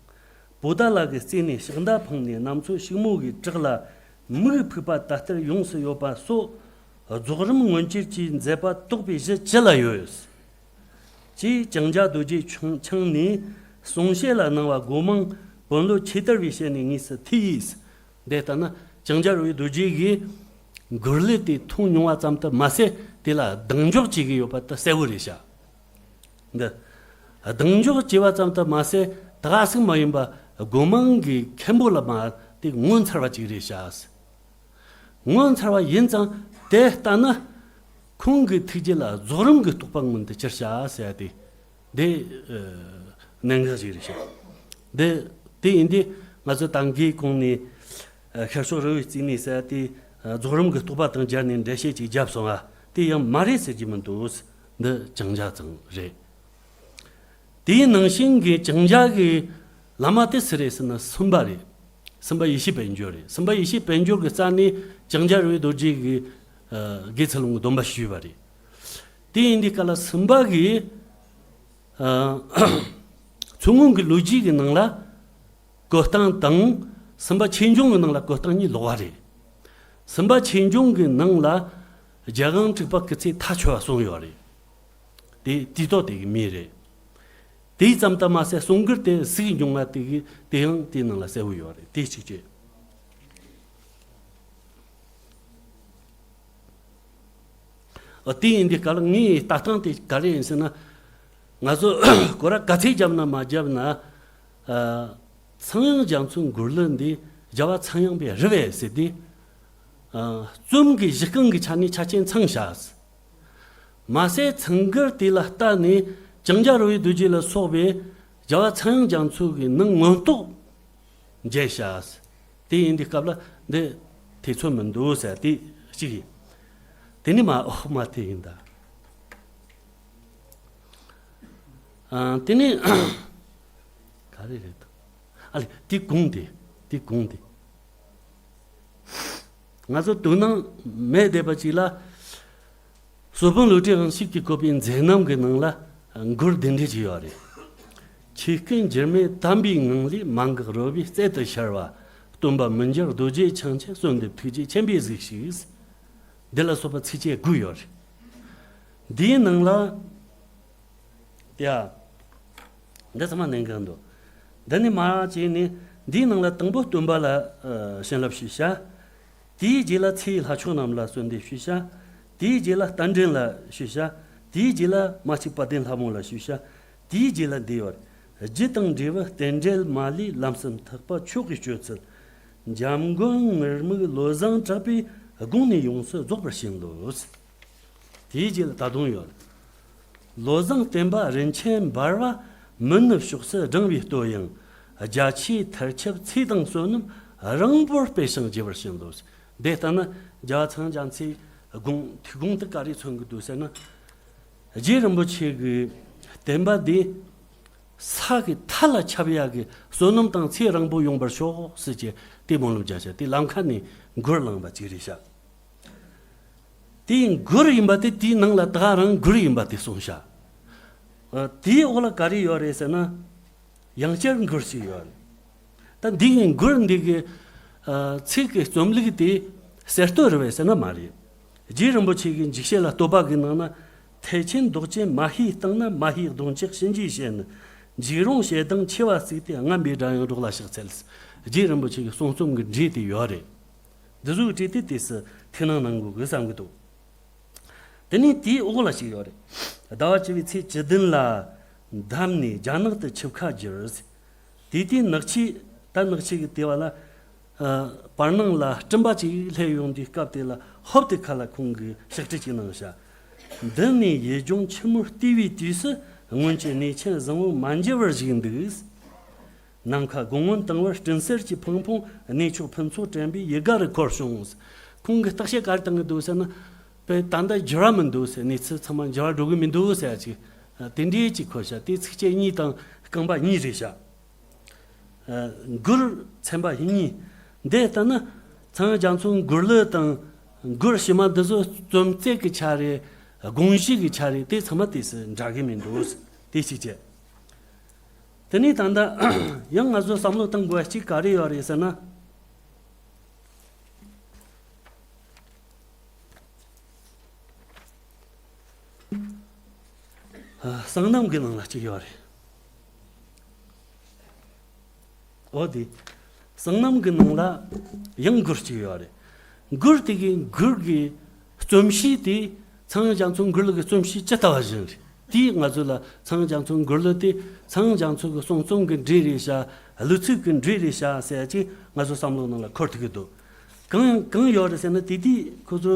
པོ་ཏཱ་ལ་གི་རྩེ་ནས་ཕྱག་མདའ་འཕངས་ནས་གནམ་མཚོ་ཕྱུག་མོ་གི་བྲག་ལ་མིག་ཕུག་པ་ད་ལྟར་ཡོངས་སུ་ཡོད་པ་སོགས། རྫོགས་རིམ་མངོན་གྱུར་གྱི་མཛད་པ་དོགས་པའི་གཞི་ཅི་ལ་ཡོད། ཅེས་ལྕང་སྐྱ་རྡོ་རྗེ་འཆང་ནས་གསུང་བཤད་ལ་གནང་བ་སྒོ་མང་དཔོན་སློབ་ཆེ་དར་བའི་ཞལ་ནས་དངོས་སུ་ཐོས་ཡིས། འདི་ལྟ་ན་ལྕང་སྐྱ་རོལ་པའི་རྡོ་རྗེ་གིས་མགུར་ལེབ་དེ་མཐོང་མྱོང་བ་ཙམ་དུ་མ་ཟད་དེ་ལ་གདེང་འཇོག་བྱེད་ཀྱི་ཡོད་པ་དེ་གསལ་བོ་རེད་ཤག་འདི་གདེང་འཇོག་བྱས་པ་ཙམ་དུ་མ་ཟད་ད་ག་ཟིག་མ་ཡིན་པ་སྒོ་མང་གི་མཁན་པོ་བླ་མ་དེ་ངོ་མཚར་བ་ཅིག་རེད་ཤག་ངོ་མཚར་བ་ཡིན་ཙང་དེ་ལྟ་ན་ཁོང་གི་ཐུགས་རྗེ་ལ་རྫོགས་རིམ་གྱི་རྟོགས་པ་མངོན་དུ་གྱུར་ཤག་ཟེར་ཡ་དེ། འདི་ཨ་གནད་འགག་ཅིག་རེད་ཤག་འདི་དེ་ཡིན་དུས་ང་ཚོ་ད་གིན་གོང་ནས་ཨ་ཤར་ཕྱོགས་རི་བོའི་རྩེ་ནས་ཟེར་ཡ་དེ་ཨ་རྫོགས་རིམ་གྱི་རྟོགས་པ་དང་སྦྱར་ནས་འགྲེལ་བཤད་ཅིག་བརྒྱབ་སོང་ང་། དེ་ཡང་མ་རེད་ཟེར་གྱི་མི་འདུག་འདི་ལྕང་སྐྱ་ཚང་རེད། དེའི་ནང་བཞིན་གྱི་ལྕང་སྐྱ་གི་བླ་མ་དེ་སུ་རེད་ཟེར་ན་སུམ་པ་རེད། སུམ་པ་ཡེ་ཤེས་དཔལ་འབྱོར་རེད། སུམ་པ་ཡེ་ཤེས་དཔལ་འབྱོར་གྱི་རྩ་ནས་ལྕང་སྐྱ་རོལ་པའི་རྡོ་རྗེ་གི་ཨ་དགེ་ཚུལ་སློང་གི་སྡོམ་པ་ཞུས་པ་རེད། དེ་ཡིན་དུས་སྐབས་ལ་སུམ་པ་གི་ཨ་མཚོ་སྔོན་གྱི་ལོ་རྒྱུས་ཀྱི་ནང་ལ་བཀོད་སྟངས་དང་སུམ་པ་ཆོས་འབྱུང་གི་ནང་ལ་བཀོད་སྟངས་གཉིས་ལོགས་པ་རེད། སུམ་པ་ཆོས་འབྱུང་གི་ནང་ལ་རྒྱལ་དབང་གྲུབ་པ་སྐུ་ཚེ་མཐའ་འཁྱོལ་བ་གསུངས་ཡོད་རེད། དེ་དུས་ཐོག་དེ་གི་མི་རེད། དེ་ཙམ་དུ་མ་ཟད་གསུང་མགུར་དེ་གཟིགས་མྱོང་བ་དེ་གི་དེ་ཡང་དེའི་ནང་ལ་གསལ་བོ་ཡོད་རེད། དེ་གཅིག་བྱས། ཨ། དེ་ཡིན་དུས་སྐབས་ལ་ངའི་ལྟ་སྟངས་དེ་ག་རེ་ཡིན་ཟེར་ན། ང་ཚོ་ཁོ་ར་ག་ཚད་བརྒྱབ་ན་མ་བརྒྱབ་ན། ཨ། ཚངས་དབྱངས་རྒྱ་མཚོའི་མགུར་གླུ་འདི་རྒྱལ་བ་ཚངས་དབྱངས་པའི་རི་བས་ཟེར་ཏེ། ཨ། རྩོམ་གྱི་གཞི་རྐང་གི་ཆ་ནས་ཆ་རྐྱེན་ཚང་བཞག་མ་ཟད་ཚངས་མགུར་དེ་ལ་བལྟས་ནས་ལྕང་སྐྱ་རོལ་པའི་རྡོ་རྗེ་ལ་སོགས་པའི་རྒྱལ་བ་ཚངས་དབྱངས་རྒྱ་མཚོ་གི་ནང་མངོན་རྟོགས་མཇལ་བྱ། དེ་ཡིན་དུས་སྐབས་ལ་འདི་ཐེ་ཚོམ་མི་འདུག་ཟེར་དེ་གཅིག་ཡིན། དེ་ནི་མ་འོག་མ་དེ་ཡིན་ད། ཨ། དེ་ནི་ག་རེ་རེད་དོ། ཨ་ལེ། དེ་གུང་དེ། དེ་གུང་དེ། ང་ཚོ་དོ་སྣང་མེད་བསྡད་པ་ཅིག་ལ། སློབ་དཔོན་བློ་གྲོས་དབང་ཕྱུག་གིས་བཀོད་པའི་མཛད་རྣམ་གྱི་ནང་ལ་མགུར་འདི་འདྲ་ཅིག་ཡོད་རེད། ཆོས་སྐུ་འགྱུར་མེད་དམ་པའི་ངང་ལས། མ་འགགས་རོལ་པའི་རྩལ་དུ་ཤར་བ། སྟོན་པ་མི་འགྱུར་རྡོ་རྗེ་འཆང་ཆེན། གསོལ་འདེབས་ཐུགས་རྗེ་ཆེན་པོས་གཟིགས་ཤིག། འདི་ལ་སོགས་པ་ཚིགས་བཅད་དགུ་ཡོད་རེད། འདིའི་ནང་ལ། ཡ། འདི་ཚང་མ་ནན་གང་འདུག་འདི་ནི་མ་བྱས་ནས་འདིའི་ནང་ལ་དང་པོ་སྟོན་པ་ལ། ཨ། བྱིན་རླབས་ཞུས་བྱ། དེའི་རྗེས་ལ་ཚེ་ཡི་ལྷ་མཆོག་རྣམས་ལ་གསོལ་འདེབས་ཞུས་བྱ། དེའི་རྗེས་ལ་རྟ་མགྲིན་ལ་ཞུས་བྱ། དེའི་རྗེས་ལ་མ་གཅིག་དཔལ་ལྡན་ལྷ་མོ་ལ་ཞུས་བྱ། དེའི་རྗེས་ལ་འདི་ཡོད། རྒྱུ་དང་འབྲས་བུ་རྟེན་འབྲེལ་མ་ལུས། ལམ་གསུམ་ཐེག་པ་མཆོག་གི་སྤྱོད་ཚུལ། འཇམ་མགོན་ངུར་སྨྲིག་བློ་བཟང་གྲགས་པའི་དགོངས་ནས་ཡོངས་སུ་རྫོགས་པར་བྱིན་ལོ། དེའི་རྗེས་ལ་ད་དུང་ཡོད། བློ་བཟང་བསྟན་པ་རིན་ཆེན་འབར་བ། མི་ནུབ་ཕྱོགས་སུ་བསྒྲེངས་པའི་བསྟོད་དབྱངས། རྒྱ་ཆེའི་མཐར་ཁྱབ་ཚིག་དང་བསོད་ནམས། རིང་པོར་སྤེལ་ཞིང་རྒྱས་པར་བྱིན་ལོ། འདི་ལྟར་ན་རྒྱལ་བ་ཚངས་དབྱངས་རྒྱ་མཚོའི་དགོངས། ཐུགས་དགོངས་དེ་ག་རེ་མཚོན་གྱི་འདུག་ཟེར་ན། རྗེ་རིན་པོ་ཆེ་གི་བསྟན་པ་འདི་ས་གི་མཐའ་ལ་ཁྱབ་ཡག་གི་བསོད་ནམས་དང་ཚེ་རིང་པོ་ཡོང་བར་ཤོག་ཟེར་གྱི་དེ་སྨོན་ལམ་རྒྱག་བྱ། དེ་ལམ་ཁ་ནས་མགུར་བླངས་པ་ཅིག་རེད་ཤག་དེའི་མགུར་ཡིན་པ་དེ། དེའི་ནང་ལ་ད་རང་མགུར་ཡིན་པ་དེ་གསུངས་ཤག་ཨ། དེའི་འོག་ལ་ག་རེ་ཡོད་རེད་ཟེར་ན། ཡང་བསྐྱར་མགུར་ཞིག་ཡོད་རེད། ད་འདི་གི་མགུར་འདི་གི། ཨ། ཚིག་གི་རྩོམ་ལུགས་དེ་གསར་གཏོད་རེད་པས་ཟེར་ན་མ་རེད། རྗེ་རིན་པོ་ཆེ་གི་འཇིགས་བྱེད་ལ་བསྟོད་པ་གི་ནང་ན། ཐེག་ཆེན་མདོག་ཅན་མ་ཤེས་སྟེང་ན། མ་ཤེས་གདོང་ཆགས་གཤིན་རྗེའི་ཞལ་ནི། འཇིགས་རུང་ཞེ་སྡང་ཆེ་བ་བརྩིགས་ཏེ། རྔམ་པའི་སྒྲ་དབྱངས་སྒྲོག་ལ་ཕྱག་འཚལ། རྗེ་རིན་པོ་ཆེ་གི་གསུང་རྩོམ་གྱི་འགྲོས་དེ་ཡོད་རེད། འདི་ཚོ་གི་བྲིས་ཏེ་དུས་སུ་ཐུགས་སྣང་གནང་དགོས་གི་བསམ་གི་འདུག་དེ་ནས་དེའི་འོག་ལ་ཞིག་ཡོད་རེད། ཟླ་བ་བཅུ་བའི་ཚེས་བཅུ་བདུན་ལ། འདམ་ནས་རྒྱ་ནག་ཏུ་ཆིབས་ཁ་བསྒྱུར། དེ་དུས་ནག་ཆུ། ད་ནག་ཆུ་གི་ལྟེ་བ་ལ། ཨ། བར་སྣང་ལ་སྤྲིན་པ་ཅིག་ལྷེབ་ཡོང་དུས་སྐབས་དེ་ལ་ཧོབ་སྟེ་ཁ་ལ་ཁོང་གིས་ཕྱག་བྲིས་ཅིག་གནང་བཞག་འདི་ནས་ཡུལ་ལྗོངས་ཆུ་མོ་བལྟས་པའི་དུས་སུ། སྔོན་གྱི་གནས་ཆེན་བཟང་པོ་མ་འགྱུར་བར་བཞུགས་འདུག་ནམ་མཁའ་དགུང་སྔོན་དྭངས་བར་སྤྲིན་གསེར་གྱི་ཕུང་པོ། གནས་མཆོག་ཕུན་ཚོགས་དྲན་པའི་ཡིད་དགའ་རུ་འཁོར་བྱུང་། ཁོང་གིས་བརྟག་དཔྱད་ག་རེ་བཏང་གི་འདུག་ཟེར་ན། དཔེ་ད་ལྟ་འགྱུར་བ་མི་འདུག་ཟེར། གནས་ཚུལ་ཚང་མ་འགྱུར་བ་འགྲོ་གི་མི་འདུག་ཟེར་ཅིག་དེ་འདྲའི་ཅིག་འཁོར་བྱ། དེ་ཚིགས་བཅད་གཉིས་དང་རྐང་པ་གཉིས་རེད་བཞག་མགུར་ཚན་པ་གཉིས། འདི་ལྟ་ན་ཚངས་དབྱངས་རྒྱ་མཚོའི་མགུར་གླུ་དང་མགུར་ཕྱི་མ་འདི་ཚོ་རྩོམ་རྩལ་གྱི་ཆ་རེད། དགོངས་གཞི་གི་ཆ་རེད། དེ་ཚང་མ་དུས་སུ་འདྲ་གི་མི་འདུག་དེ་གཅིག་བྱས། དེ་ནས་ད་ལྟ་ཡང་ང་ཚོ་བསམ་བློ་གཏང་དགོས་པ་གཅིག་ག་རེ་ཡོད་རེད་ཟེར་ན། ཨ། གསང་རྣམ་གྱི་ནང་ལ་གཅིག་ཡོད་རེད། འོ་དེ། གསང་རྣམ་གྱི་ནང་ལ་ཡང་མགུར་གཅིག་ཡོད་རེད། མགུར་དེ་གི་མགུར་གྱི་རྩོམ་གཤིས་དེ་ཚངས་དབྱངས་རྒྱ་མཚོའི་མགུར་གླུ་གི་རྩོམ་གཤིས་ཇི་ལྟ་བ་བཞིན་རེད། དེས་ང་ཚོ་ལ་ཚངས་དབྱངས་རྒྱ་མཚོའི་མགུར་གླུ་དེ་ཚངས་དབྱངས་རྒྱ་མཚོ་གི་གསུང་རྩོམ་གྱི་འགྲོས་རེད་ཤག་གླུ་ཚིག་གི་འགྲོས་རེད་ཤག་ཟེར་ཡ་ཅིག་ང་ཚོ་བསམ་བློ་ནང་ལ་འཁོར་ཐུབ་ཀྱི་འདུག་གང་གང་ཡོད་རེད་ཟེར་ན། དེ་དུས་ཁོ་ཚོ་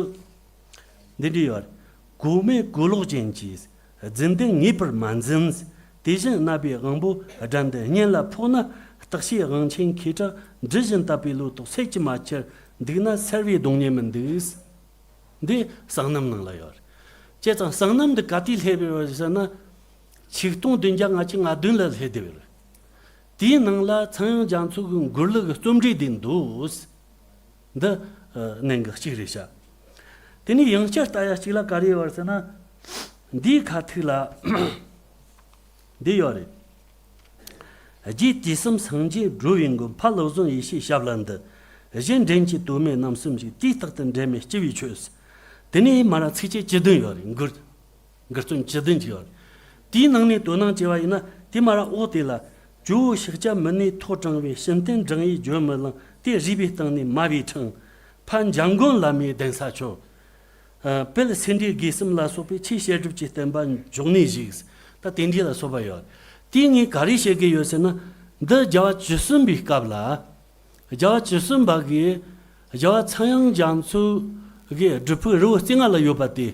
འདི་འདྲ་ཡོད་རེད། གོ་མེད་གོ་ལོག་ཅན་གྱིས། རྫུན་ལྡན་ངེས་པར་མ་འཛིན། དེ་བཞིན་གནས་པའི་དབང་པོ་དགྲ་འདུལ་གཉེན་ལ་ཕོག་ན། བརྟག་དཔྱད་དབང་ཆེན་ཁེ་གྲགས་འབྲུ་བཞིན་བཏབ་པའི་ལོ་ཏོག་ཟད་ཀྱིས་མ་ཁྱེར། འདུག་ན་སེར་བའི་གདོང་བརྙན་མི་འདུག་འདི་གསང་རྣམ་ནང་ལ་ཡོད་རེད། བྱས་ཙང་གསང་རྣམ་འདི་ག་དུས་སླེབས་ཡོད་རེད་ཟེར་ན། ཆིག་སྟོང་བདུན་བརྒྱ་ལྔ་བཅུ་ང་བདུན་ལ་སླེབས་བསྡད་ཡོད་རེད། དེའི་ནང་ལ་ཚངས་དབྱངས་རྒྱ་མཚོ་གི་མགུར་གླུ་གི་རྩོམ་འགྲོས་འདི་འདུག་འདི་ཨ་གནད་འགག་གཅིག་རེད་ཤག་དེ་ནས་ཡང་བསྐྱར་ལྟ་ཡ་གཅིག་ལ་ག་རེ་ཡོད་རེད་ཟེར་ན། འདིའི་ཁ་ཐུག་ལ་འདི་ཡོད་རེད། རྗེ་དུས་གསུམ་སངས་རྒྱས་འགྲོ་བའི་མགོན། ཕ་བློ་བཟང་ཡེ་ཤེས་ཞབས་ལ་འདུད། གཞན་འདྲེན་གྱི་དོན་མེད་རྣམ་གསུམ་ཞིག་དུས་རྟག་ཏུ་འབྲལ་མེད་སྤྱི་བོའི་ཆོས། དེ་ནས་མར་ཚིགས་བཅད་བཅུ་བདུན་ཡོད་རེད། མགུར། མགུར་རྩོམ་བཅུ་བདུན་ཅིག་ཡོད་རེད། དེའི་ནང་ནས་དོ་སྣང་བྱས་པ་ཡིན་ན། དེ་མར་འོག་དེ་ལ། ཇོ་བོ་ཤཱཀྱ་མི་ནུས་ཐོག་དྲངས་པའི། བྱིན་རྟེན་བགྲང་ཡས་བརྗོད་མི་ལང་། དེ་རུས་པའི་གཏིང་ནས་མ་བའི་འཕྲང་། ཕ་འཇམ་མགོན་བླ་མའི་གདན་ས་ཁྱོད། ཨ། དཔལ་སེ་འབྲས་དགེ་གསུམ་ལ་སོགས་པའི་ཆོས་བཤད་སྒྲུབ་ཀྱི་བསྟན་པ་འཇོག་གནས་ཞིག། ད་དེ་འདྲ་ལ་སོགས་པ་ཡོད། དེ་ངས་ག་རེ་བཤད་གི་ཡོད་ཟེར་ན། འདི་རྒྱལ་བ་བཅུ་གསུམ་པའི་སྐབས་ལ། རྒྱལ་བ་བཅུ་གསུམ་པ་གིས་རྒྱལ་བ་ཚངས་དབྱངས་རྒྱ་མཚོ་གི་སྒྲུབ་ཕུག་རི་བོ་རྩེ་ལྔ་ལ་ཡོད་པ་དེ།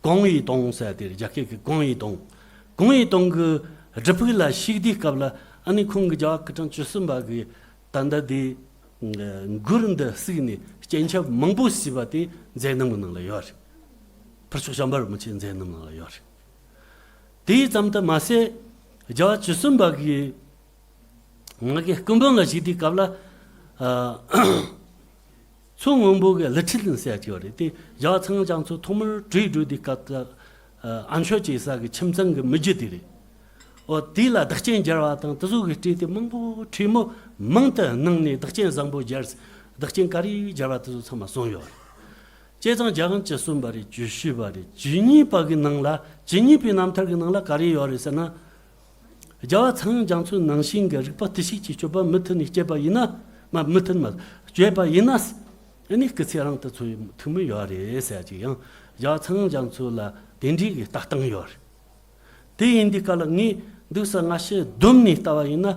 ཀོང་ཡི་ཏོང་ཟེར་དེ་རེད། རྒྱ་སྐད་ཀྱི་ཀོང་ཡི་ཏོང་། ཀོང་ཡི་ཏོང་གི་སྒྲུབ་ཕུག་ལ་ཞུགས་དུས་སྐབས་ལ། ཨ་ནི་ཁོང་གིས་རྒྱལ་བ་སྐུ་ཕྲེང་བཅུ་གསུམ་པ་གིས་ད་ལྟ་དེ་མགུར་འདི་གཟིགས་ནས་སྤྱན་ཆབ་མང་པོ་གཟིགས་པ་དེ་མཛད་རྣམ་གྱི་ནང་ལ་ཡོད་རེད། ཕུར་ལྕོག་བྱམས་པ་རིན་པོ་ཆེའི་མཛད་རྣམ་ནང་ལ་ཡོད་རེད། དེ་ཙམ་དུ་མ་ཟད། རྒྱལ་བ་བཅུ་གསུམ་པ་གིས་ང་གི་སྐུ་འབུམ་ལ་བཞུགས་དུས་སྐབས་ལ། ཨ། མཚོ་སྔོན་པོ་གི་ཀླུ་ཁྲིན་ཟེར་གྱི་ཡོད་རེད། དེ་རྒྱལ་བ་ཚངས་དབྱངས་རྒྱ་མཚོ་ཐོག་མར་བྲོས་འགྲོ་དུས་སྐབས་དུ། ཨ། ཨ་མཆོག་བྱེད་ས་གི་ཁྱིམ་ཚང་གི་མི་རྒྱུད་དེ་རེད། འོ། དེ་ལ་བདག་རྐྱེན་སྦྱར་བ་དང་དེ་ཚོ་གི་སྤྲས་ཏེ་མང་པོ་ཁྲོས་མོ་མང་དུ་གནང་ནས་བདག་རྐྱེན་བཟང་པོ་སྦྱར། བདག་རྐྱེན་ག་རེ་སྦྱར་བ་དེ་ཚོ་ཚང་མ་བཟུང་ཡོད་རེད། བྱས་ཙང་རྒྱལ་དབང་བཅུ་གསུམ་པ་རེད། བཅུ་བཞི་པ་རེད། བཅུ་གཉིས་པ་གི་ནང་ལ། བཅུ་གཉིས་པའི་རྣམ་ཐར་གི་ནང་ལ་ག་རེ་ཡོད་རེད་ཟེར་ན། རྒྱལ་བ་ཚངས་དབྱངས་རྒྱ་མཚོའི་ནང་བཞིན་གྱི་རིག་པ་བརྟུལ་ཞུགས་ཀྱི་སྤྱོད་པ་མུ་མཐུད་ནས་སྤྱད་པ་ཡིན་ན། མ། མུ་མཐུད་མ་སྤྱད་པ་ཡིན་ན། ཨ་ནི་སྐུ་ཚེ་རིང་དུ་འཚོ་བའི་ཐུགས་སྨོན་ཡོད་རེད་ཟེར་ཅིག། ཡང་རྒྱལ་བ་ཚངས་དབྱངས་རྒྱ་མཚོ་ལ་དེ་འདྲའི་གི་ལྟ་སྟངས་ཡོད་རེད། དེ་ཡིན་དུས་སྐབས་ལ་ངས་འདུག་ས་སྔ་ཕྱི་བསྡོམས་ནས་ལྟ་བ་ཡིན་ན།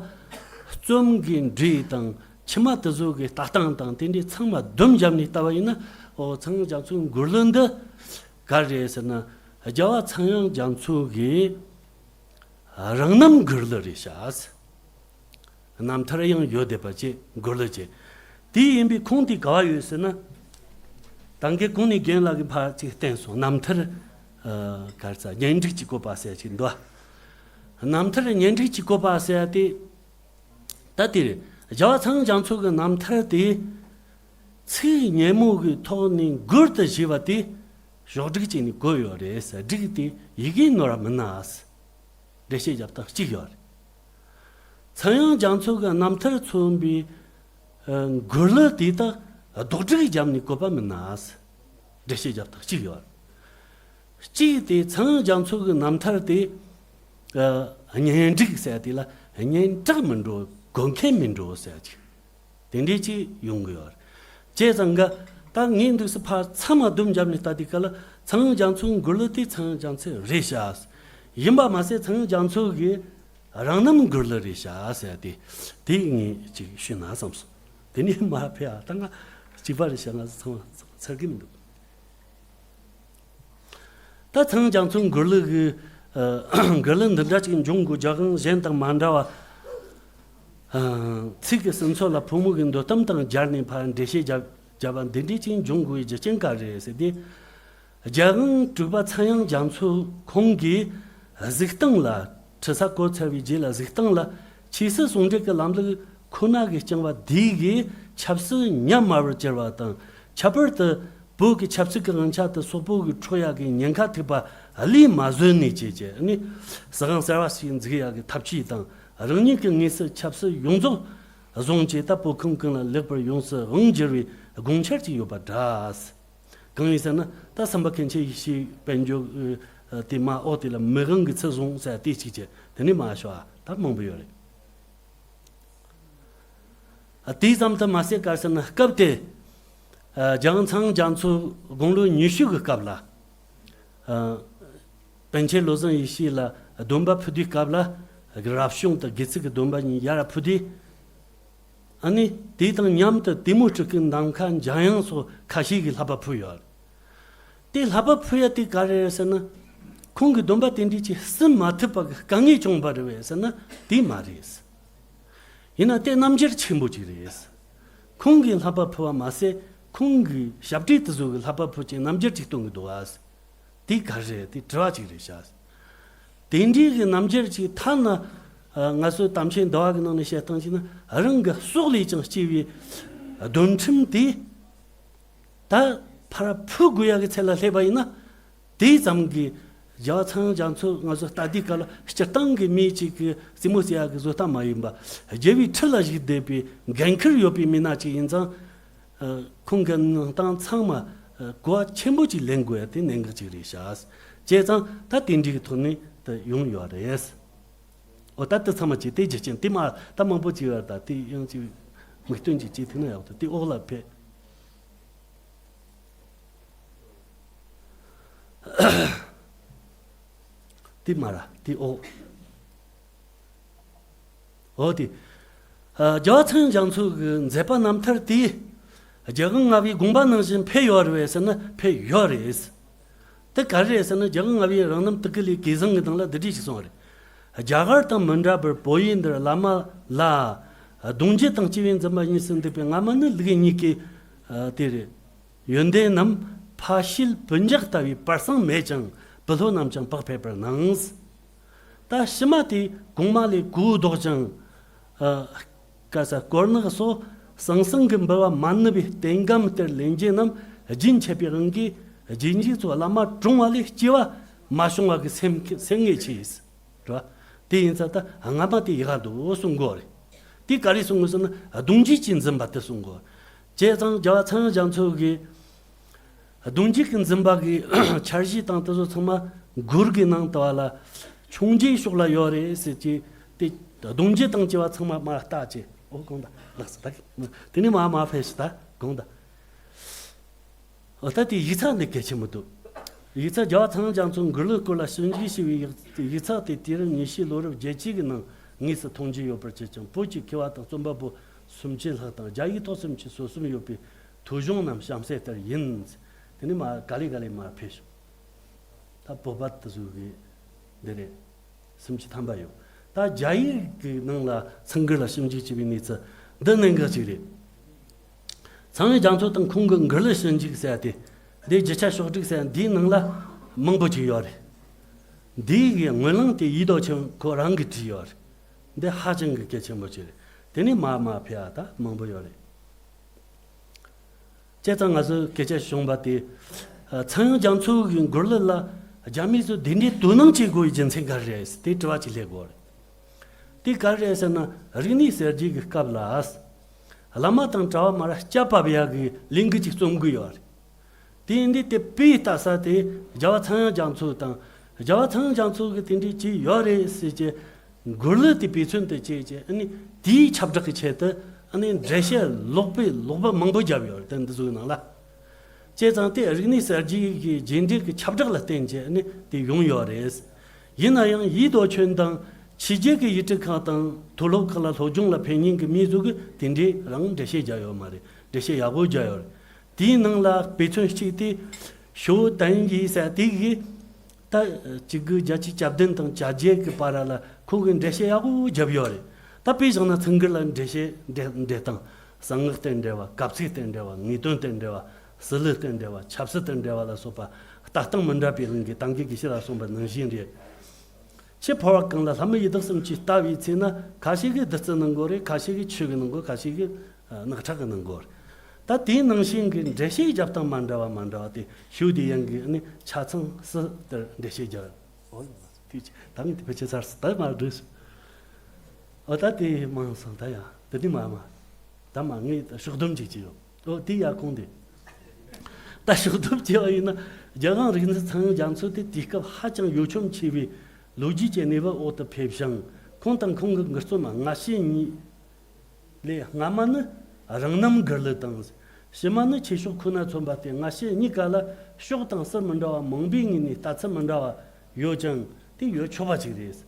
རྩོམ་གྱི་འགྲོས་དང་ཕྱི་མ་དེ་ཚོ་གི་ལྟ་སྟངས་དང་དེ་འདྲའི་ཚང་མ་བསྡོམས་བརྒྱབ་ནས་ལྟ་བ་ཡིན་ན། འོ། ཚངས་དབྱངས་རྒྱ་མཚོའི་མགུར་གླུ་འདི་ག་རེ་རེད་ཟེར་ན། རྒྱལ་བ་ཚངས་དབྱངས་རྒྱ་མཚོ་གི་རང་རྣམ་མགུར་གླུ་རེད་ཤག། རྣམ་ཐར་ཡང་ཡོད་བསྡད་པ་བཅས་མགུར་གླུ་བཅས། དེ་ཡིན་པའི་ཁུངས་དེ་ག་བ་ཡོད་ཟེར་ན། ད་གིན་གོང་ནས་རྒན་ལགས་ཀྱིས་ཕར་ཅིག་བསྟན་སོང་། རྣམ་ཐར། ཨ། ག་རེ་ཟ། སྙན་སྒྲིག་གི་བཀོད་པ་ཟེར་ཅིག་འདུག། རྣམ་ཐར་སྙན་སྒྲིག་གི་བཀོད་པ་ཟེར་ཡ་དེ། ད་དེ་རེད། རྒྱལ་བ་ཚངས་དབྱངས་རྒྱ་མཚོ་གི་རྣམ་ཐར་དེ་ཚིག་སྙན་མོ་གི་ཐོག་ནས་མགུར་དུ་བྱས་པ་དེ་ཕྱོགས་བསྒྲིགས་བྱས་ནས་བཀོད་ཡོད་རེད་ཟེར། བསྒྲིགས་ཏེ་ཡི་གེ་ནོར་བ་མིན་ན་ཟེར། འགྲེལ་བཤད་རྒྱབ་སྟངས་གཅིག་ཡོད་རེད། ཚངས་དབྱངས་རྒྱ་མཚོ་གི་རྣམ་ཐར་མཚོན་པའི། ཨ། མགུར་གླུ་དེ་དག་རྡོག་སྒྲིག་བརྒྱབ་ནས་བཀོད་པ་མིན་ན་ཟེར། འགྲེལ་བཤད་རྒྱབ་སྟངས་གཅིག་ཡོད་རེད། གཅིག་དེ་ཚངས་དབྱངས་རྒྱ་མཚོ་གི་རྣམ་ཐར་དེ། ཨ། སྙན་སྒྲིག་ཟེར་དེ་ལ་སྙན་གྲགས་མི་འགྲོ། གོ་མཁན་མི་འགྲོ་ཟེར་ཅིག། དེ་འདྲའི་ཅིག་ཡོང་གི་ཡོད་རེད། བྱས་ཙང་ག་ད་ངས་འདུག་སེ་ཕར་ཚང་མ་བསྡོམས་བརྒྱབ་ནས་ལྟ་དུས་སྐབས་ལ། ཚངས་དབྱངས་རྒྱ་མཚོའི་མགུར་གླུ་དེ་ཚངས་དབྱངས་རྒྱ་མཚོའི་རེད་ཤག། ཡིན་པ་མ་ཟད་ཚངས་དབྱངས་རྒྱ་མཚོ་གི་རང་རྣམ་མགུར་གླུ་རེད་ཤག་ཟེར་ཏེ། དེ་ངས་ཅིག་ཞུས་ན་བསམ་སོང་། དེ་ནས་མར་ཕེབས་ཨ། ད་ང་གཅིག་པ་རེད་ཤག། ང་ཚོ་ཚང་མ་ཚར་གི་མི་འདུག། ད་ཚངས་དབྱངས་རྒྱ་མཚོའི་མགུར་གླུ་གི། ཨ། མགུར་གླུ་འདི་འདྲ་ཅིག་འབྱུང་དགོས། རྒྱལ་དབང་གཞན་དང་མ་འདྲ་བ། ཨ། ཚིག་གི་ཟིན་ཚོད་ལ་ཕོ་མོ་གི་འདོད་གཏམ་དང་སྦྱར་ནས་ཕར་འགྲེལ་བཤད་བརྒྱབ་བརྒྱབ་པ་འདི་འདྲའི་ཅིག་འབྱུང་དགོས་པའི་རྒྱུ་རྐྱེན་ག་རེ་རེད་ཟེར་ཏེ། རྒྱལ་དབང་དྲུག་པ་ཚངས་དབྱངས་རྒྱ་མཚོ་ཁོང་གིས་གཟིགས་སྟངས་ལ། ཁྲི་ས་བསྐོར་ཚར་བའི་རྗེས་ལ་གཟིགས་སྟངས་ལ། ཆོས་སྲིད་ཟུང་འབྲེལ་གྱི་ལམ་ལུགས་ཁོ་ན་གིས་བསྐྱངས་པ་འདི་གིས་ཆབ་སྲིད་ཉམས་དམའ་བར་གྱུར་བ་དང་། ཁྱད་པར་དུ་བོད་ཀྱི་ཆབ་སྲིད་ཀྱི་དབང་ཆ་དེ་སོག་པོ་གིས་འཕྲོག་ཡག་གི་ཉེན་ཁ་ཐུག་པ་ལས་མ་བཟོད་ནས་བྱས་བྱས་ནས། སྲིད་དབང་གསར་བ་ཞིག་འཛུགས་ཡག་གི་ཐབས་ཇུས་དང་། རང་ཉིད་ཀྱི་ངོས་སུ་ཆབ་སྲིད་ཡོངས་རྫོགས་བཟུང་བྱས། ད་བོད་ཁམས་ཀུན་ལ་ལེགས་པར་ཡོངས་སུ་དབང་བསྒྱུར་བའི་དགོངས་འཆར་ཅིག་ཡོད་པ་འདྲ། གང་ཡིན་ཟེར་ན། ད་སེམས་དཔའ་མཁན་ཆེན་ཡེ་ཤེས་དཔལ་འབྱོར་དེ་མ་འོག་དེ་ལ་མི་དབང་གི་ཚུལ་བཟུང་ཟེར་དེ་གཅིག་བྱས། དེ་ནས་མ་ཤོག་ཨ། ད་མང་པོ་ཡོད་རེད། ཨ། དེ་ཙམ་དུ་མ་ཟད་ག་རེ་ཟེར་ན། སྐབས་དེ། ཨ། རྒྱལ་དབང་ཚངས་དབྱངས་རྒྱ་མཚོ་དགུང་ལོ་ཉི་ཤུ་གི་སྐབས་ལ། ཨ། པཎ་ཆེན་བློ་བཟང་ཡེ་ཤེས་ལ་སྡོམ་པ་ཕུལ་དུས་སྐབས་ལ། རབ་བྱུང་དང་དགེ་ཚུལ་གྱི་སྡོམ་པ་གཉིས་ཡར་ཕུལ་དུས། ཨ་ནི་དེ་དང་མཉམ་དུ་དེ་མོ་སྤྲུལ་སྐུ་ནམ་མཁའ་འཇམ་དབྱངས་སོགས་ཁ་ཤས་ཀྱིས་བསླབ་པ་ཕུལ་ཡོད། དེ་བསླབ་པ་ཕུལ་ཡ་དེ་ག་རེ་རེད་ཟེར་ན། ཁོང་གི་སྡོམ་པ་དེ་འདྲའི་ཅིག་ཟིན་མ་ཐུབ་པ་གི་དཀའ་ངལ་བྱུང་བ་རེད་པས་ཟེར་ན། དེ་མ་རེད། ཡིན་ན་དེ་རྣམ་འགྱུར་ཆེན་པོ་ཅིག་རེད། ཁོང་གིས་བསླབ་པ་ཕུལ་བ་མ་ཟད། ཁོང་གི་ཞབས་གྲས་དེ་ཚོ་གིས་བསླབ་པ་ཕུལ་ཅིང་རྣམ་འགྱུར་ཅིག་སྟོན་གི་འདུག་ཨ། དེ་ག་རེ་རེད། དེ་དྲི་བ་ཅིག་རེད་ཤག། དེ་འདྲའི་གི་རྣམ་འགྱུར་ཅིག་ཐ་ན། ཨ། ང་ཚོའི་དམ་ཆོས་འདུལ་བ་གི་ནང་ནས་བཤད་སྟངས་ཅིག་ན། རང་གི་སྲོག་ལས་ཀྱང་གཅེས་པའི་འདོད་ཁྲིམས་དེ། ད་ཕར་ཕུལ་དགོས་ཡ་གི་ཚད་ལ་སླེབས་པ་ཡིན་ན། དེ་ཙམ་གྱིས་རྒྱལ་བ་ཚངས་དབྱངས་རྒྱ་མཚོ་ང་ཚོ་ལྟ་དུས་སྐབས་ལ་སྤྱིར་བཏང་གི་མི་གཅིག་གི་རྩེད་མོ་རྩེ་ཡ་གི་བཟོ་ལྟ་མ་ཡིན་པ། རྒྱལ་བའི་ཁྲི་ལ་བཞུགས་བསྡད་པའི་འགན་ཁུར་ཡོད་པའི་མི་སྣ་གཅིག་ཡིན་ཙང་། ཨ། ཁོང་གི་གནང་སྟངས་ཚང་མ། ཨ། གོ་བ་ཆེན་པོ་ཅིག་ལེན་དགོས་ཡ་དེ་གནད་འགག་ཅིག་རེད་ཤག། བྱས་ཙང་ད་དེ་འདྲའི་གི་ཐོག་ནས་དེ་ཡོང་ཡོད་རེད། འོ། ད་དེ་ཚང་མ་བྱས། དེ་རྒྱུ་རྐྱེན་དེ་མ་ད་མང་པོ་ཅིག་ཡོད་རེད། ད་དེ་ཡང་ཅིག་མིག་སྟོན་ཅིག་བྱས་ཐུབ་ན་ཡག་འདུག། དེ་འོག་ལ་ཕེབས། དེ་མ་ར་དེ་ཨོ། ཨོ་དེ། ཨ། རྒྱལ་བ་ཚངས་དབྱངས་རྒྱ་མཚོ་གི་མཛད་པ་རྣམ་ཐར་དེ། རྒྱལ་དབང་ལྔ་པའི་དགོངས་པ་ནང་བཞིན་ཕེབས་ཡོད་རེད་ཟེར་ན་ཕེབས་ཡོད་རེད། དེ་ག་རེ་རེད་ཟེར་ན། རྒྱལ་དབང་ལྔ་པའི་རང་རྣམ་དེ་ཀ་ལའི་གོས་བཟང་གི་ནང་ལ་འདི་འདྲ་ཞིག་གསུངས་པ་རེད། རྒྱ་གར་དང་མི་འདྲ་བར་བོད་ཡུལ་འདིར་བླ་མ་ལ་གདུང་རྒྱུད་དང་སྐྱེ་བོའི་འཛིན་པ་གཉིས་སུ་འདུས་པའི་སྔ་མ་ནི་ལུགས་གཉིས་ཀྱི་དེ་རེད། ཡོན་ཏན་རྣམས་ཕ་ཤུལ་བུ་འཇག་ལྟ་བུའི་པར་གསང་མེད་ཀྱང་བུ་སློབ་རྣམས་ཀྱང་བག་ཕེབས་པར་སྣང་། ད་ཕྱི་མ་དེ་གོང་མ་ལས་གོ་ལྡོག་ཅིང་། ཨ། ཀ་ས་དཀོར་ནག་སོགས་ཟང་ཟིང་གི་འབུལ་བ་མ་ནུབ་པའི་རྟེན་སྒམ་སྟེར་ལེན་རྒྱུ་རྣམས་རྒྱུན་ཆད་པའི་དབང་གིས་རྗེས་འཇུག་ཚོ་བླ་མ་གྲོངས་པ་ལས་སྐྱེ་བ་མ་བྱུང་བ་གི་སེམས་སེམས་ངེས་ཆེ། རེད་བ། དེ་ཡིན་ཙང་ད་སྔ་མ་དེ་ཡག་ག་འདུག་གསུང་གོ་རེད། དེ་ག་རེ་གསུང་གོ་ཟེར་ན། གདུང་རྒྱུད་ཀྱི་འཛིན་པ་དེ་གསུང་གོ། བྱས་ཙང་རྒྱལ་བ་ཚངས་དབྱངས་རྒྱ་མཚོ་གིས་གདུང་རྒྱུད་ཀྱི་འཛིན་པ་གི་འཆར་གཞི་དང་དེ་ཚོ་ཚང་མ་མགུར་གྱི་ནང་དུ་བ་ལ་མཆོང་རྒྱུའི་ཕྱོགས་ལ་ཡོད་རེད་ཟེར་གྱི། དེ་གདུང་རྒྱུད་དང་བཅས་པ་ཚང་མ་མ་བརྟག་བྱས། ཨོ་གང་ད་ལགས་སོ། ད་དེ་ནས་མ་མ་ཕེབས་ཤི་ད་གང་ད། འོ་ད་དེ་ཡིག་ཚགས་འདི་གལ་ཆེན་མི་འདུག་ཡིག་ཚགས་རྒྱལ་བ་ཚངས་དབྱངས་རྒྱ་མཚོ་མགུར་གླུ་སྐོར་ལ་ཞིབ་འཇུག་ཞུས་པའི་ཡིག་ཡིག་ཚགས་དེ་དུས་རབས་ཉི་ཤུའི་ལོ་རབས་བརྒྱད་ཅུ་གི་ནང་དངོས་སུ་མཐོང་རྒྱུ་ཡོད་པར་བྱེད་ཅིང་། བོད་ཀྱི་མཁས་པ་དང་རྩོམ་པ་པོ་སུམ་ཅུ་ལྷག་དང་རྒྱ་ཡིག་ཐོག་སུམ་ཅུ་སོ་གསུམ་ཡོད་པའི་ཐོ་གཞུང་རྣམས་གཤམ་གསལ་ལྟར་ཡིན། དེ་ནས་མ་ག་ལེ་ག་ལེ་མར་ཕེབས་ཤོག་ད་བོད་པ་དེ་ཚོ་གི་འདི་རེད། སུམ་ཅུ་ཐམ་པ་ཡོད། ད་རྒྱ་ཡིག་གི་ནང་ལ་ཚངས་མགུར་ལ་ཞིབ་འཇུག་བྱས་པའི་གནས་ཚུལ་འདི་གནད་འགག་ཅིག་རེད། ཚངས་དབྱངས་རྒྱ་མཚོ་དང་ཁོང་གི་མགུར་གླུ་ཞིབ་འཇུག་ཟེར་ཏེ། འདི་རྒྱུ་ཆ་ཕྱོགས་བསྒྲིགས་ཟེར་འདིའི་ནང་ལ་མང་པོ་ཅིག་ཡོད་རེད། འདིའི་གི་སྔོན་གླེང་དེ་ཡིད་རྡོ་ཆོན་ཁོ་རང་གིས་བྲིས་ཡོད་རེད། འདི་ཧ་ཅང་གི་གལ་ཆེན་པོ་ཅིག་རེད། དེ་ནས་མར་མར་ཕེབས་ཨ་ད་མང་པོ་ཡོད་རེད། བྱས་ཙང་ང་ཚོས་སྐད་ཆ་བྱུང་བ་དེ། ཨ། ཚངས་དབྱངས་རྒྱ་མཚོ་གི་མགུར་གླུ་ལ་རྒྱ་མི་ཚོས་དེ་འདྲའི་དོ་སྣང་བྱེད་དགོས་པའི་རྒྱུ་མཚན་ག་རེ་རེད་ཟེར་དེ་དྲི་བ་ཅིག་སླེབས་དགོས་རེད། དེ་ག་རེ་རེད་ཟེར་ན། རིག་གནས་གསར་བརྗེ་གི་སྐབས་ལ་བླ་མ་དང་གྲྭ་བ་མར་སྐྱབས་བབས་ཡག་གི་ལས་འགུལ་ཅིག་རྩོམ་གི་ཡོད་རེད། དེ་ཡིན་དུས་དེ་དཔེ་ལྟ་ས་དེ་རྒྱལ་བ་ཚངས་དབྱངས་རྒྱ་མཚོ་དང་། རྒྱལ་བ་ཚངས་དབྱངས་རྒྱ་མཚོ་གིས་དེ་འདྲའི་བྱས་ཡོད་རེད་ཟེར་གྱི། མགུར་གླུ་དེ་དཔེ་མཚོན་དུ་བྱས་ཀྱི། ཨ་ནི་དེའི་ཁྱབ་བསྒྲགས་ཀྱི་ཆེད་དུ། ཨ་ནི་འགྲེལ་བཤད་ལོག་པའི་ལོག་པ་མང་པོ་བརྒྱབ་ཡོད་རེད། དེ་འདི་ཚོའི་ནང་ལ། བྱས་ཙང་དེ་རིག་གནས་གསར་བརྗེ་གི་རྗེས་འབྲས་ཀྱི་ཁྱབ་བསྒྲགས་ལ་བརྟེན་བྱས། ཨ་ནི་དེ་ཡོང་ཡོད་རེད། ཡིན་ན་ཡང་ཡིད་རྡོ་ཆོན་དང་ཕྱི་རྒྱལ་གྱི་ཡུལ་གྲུ་ཁག་དང་མཐོ་སློབ་ཁག་ལ་སློབ་སྦྱོང་ལ་ཕེབས་མཁན་གྱི་མི་ཚོ་གིས་དེ་འདྲའི་རང་འགྲེལ་བཤད་བརྒྱབ་ཡོད་མ་རེད། འགྲེལ་བཤད་ཡག་པོ་བརྒྱབ་ཡོད་རེད། དེའི་ནང་ལ་དཔེ་མཚོན་གཅིག་དེ་ཞའོ་ཏན་ཡི་ཟེར་དེ་གིས། ད་གཅིག་དགུ་བརྒྱད་ཅུ་གྱ་བདུན་དང་གྱ་བརྒྱད་ཀྱི་བར་ལ་ཁོང་གིས་འགྲེལ་བཤད་ཡག་པོ་བརྒྱབ་ཡོད་རེད། ད་དཔེ་བཞག་ན་ཚངས་མགུར་ལ་འགྲེལ་བཤད་འགྲེལ་འགྲེལ་སྟངས། གསང་སྔགས་དང་འབྲེལ་བ། གབ་ཚིག་དང་འབྲེལ་བ། ངེས་དོན་དང་འབྲེལ་བ། སྲོལ་ལུགས་དང་འབྲེལ་བ། ཆབ་སྲིད་དང་འབྲེལ་བ་ལ་སོགས་པ་ལྟ་སྟངས་མི་འདྲ་བའི་དབང་གིས་ད་གིན་དགེ་བཤེས་ལ་གསུངས་པ་ནང་བཞིན་རེད། ཆེས་ཕལ་བ་གང་ལ་ལྷ་མི་ཡི་དྭགས་སུམ་ཅུ་ལྟ་བའི་ཚེ་ན། ཁ་ཤས་ཀྱིས་བདུད་རྩི་གནང་གི་རེད། ཁ་ཤས་ཀྱིས་ཆོས་ཀྱི་གནང་གི། ཁ་ཤས་ཀྱིས་རྣག་ཁྲག་གི་གནང་གི་རེད། ད་དེའི་ནང་བཞིན་གྱི་འགྲེལ་བཤད་རྒྱབ་སྟངས་མ་འདྲ་བ་མ་འདྲ་བ་དེ་ཞུ་དེ་ཡང་གི་ནི་ཆ་ཚང་སྲིད་དེར་འགྲེལ་བཤད་རྒྱབ། ཨོ་དེ་ད་ངས་དེ་ཕལ་ཆེར་ཚར་སོང་། ད་མར་འགྲོ་ཞིག་ཨོ་ད་དེ་མང་སོང་། ད་ཡང་དེ་དེ་མ་མ། ད་མ་ངས་ད་ཕྱོགས་བསྡོམས་ཅིག་བྱས་ཡོད། ཨོ་དེ་ཡག་ཁུངས་དེ། ད་ཕྱོགས་བསྡོམས་བྱས་པ་ཡིན་ན། རྒྱལ་དབང་རིག་འཛིན་ཚངས་དབྱངས་རྒྱ་མཚོ་དེ་དུས་སྐབས་ཧ་ཅང་ཡུལ་ཁྱོམ་ཆེ་བའི་ལོ་རྒྱུས་ཀྱི་གནས་བབ་འོག་ཏུ་ཕེབས་ཤིང་། ཁོང་དང་ཁོང་གི་མགུར་རྩོམ་སྔ་ཕྱི་གཉིས་ལས། སྔ་མ་ནི་རང་རྣམ་མགུར་གླུ་དང་། ཕྱི་མ་ནི་ཆོས་ཕྱོགས་ཁོ་ན་མཚོན་པ་སྟེ། སྔ་ཕྱི་གཉིས་ཀ་ལ་ཕྱོགས་དང་ཟུར་མི་འདྲ་བ་མང་པོའི་ངོས་ནས་ལྟ་ཚུལ་མི་འདྲ་བ་ཡོད་ཀྱང་། དེ་ཡོད་ཆོག་པ་ཅིག་རེད།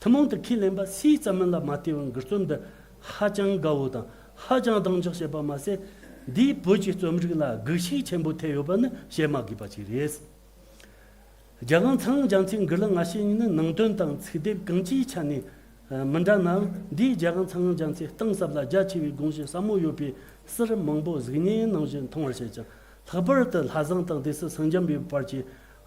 ཐུན་མོང་དུ་ཁས་ལེན་པ་སུའི་རྩ་མིན་ལ་མ་ལྟོས་པར་མགུར་རྩོམ་འདི་ཧ་ཅང་དགའ་བོ་དང་ཧ་ཅང་གདེང་འཇོག་བྱེད་པ་མ་ཟད། འདིས་བོད་ཀྱི་རྩོམ་རིག་ལ་སྒུལ་ཤུགས་ཆེན་པོ་ཐེབས་ཡོད་པ་ནི་བཤད་མ་དགོས་པ་ཅིག་རེད། རྒྱལ་དབང་ཚངས་དབྱངས་རྒྱ་མཚོའི་མགུར་གླུ་སྔ་ཕྱི་གཉིས་ནི་ནང་དོན་དང་ཚིག་སྡེབ་གང་ཅིའི་ཆ་ནས་མི་འདྲ་ནའང་། འདིས་རྒྱལ་དབང་ཚངས་དབྱངས་རྒྱ་མཚོའི་གཏིང་ཟབ་ལ་རྒྱ་ཆེ་བའི་དགོངས་གཞི་ཟབ་མོ་ཡོད་པའི་ཟུར་མང་པོ་གཟུགས་བརྙན་ནང་བཞིན་མཐོང་བར་བྱེད་ཅིང་། ལྷག་པར་དུ་ལྷ་བཟང་དང་སྡེ་སྲིད་སངས་རྒྱམ་པའི་བར་གྱི་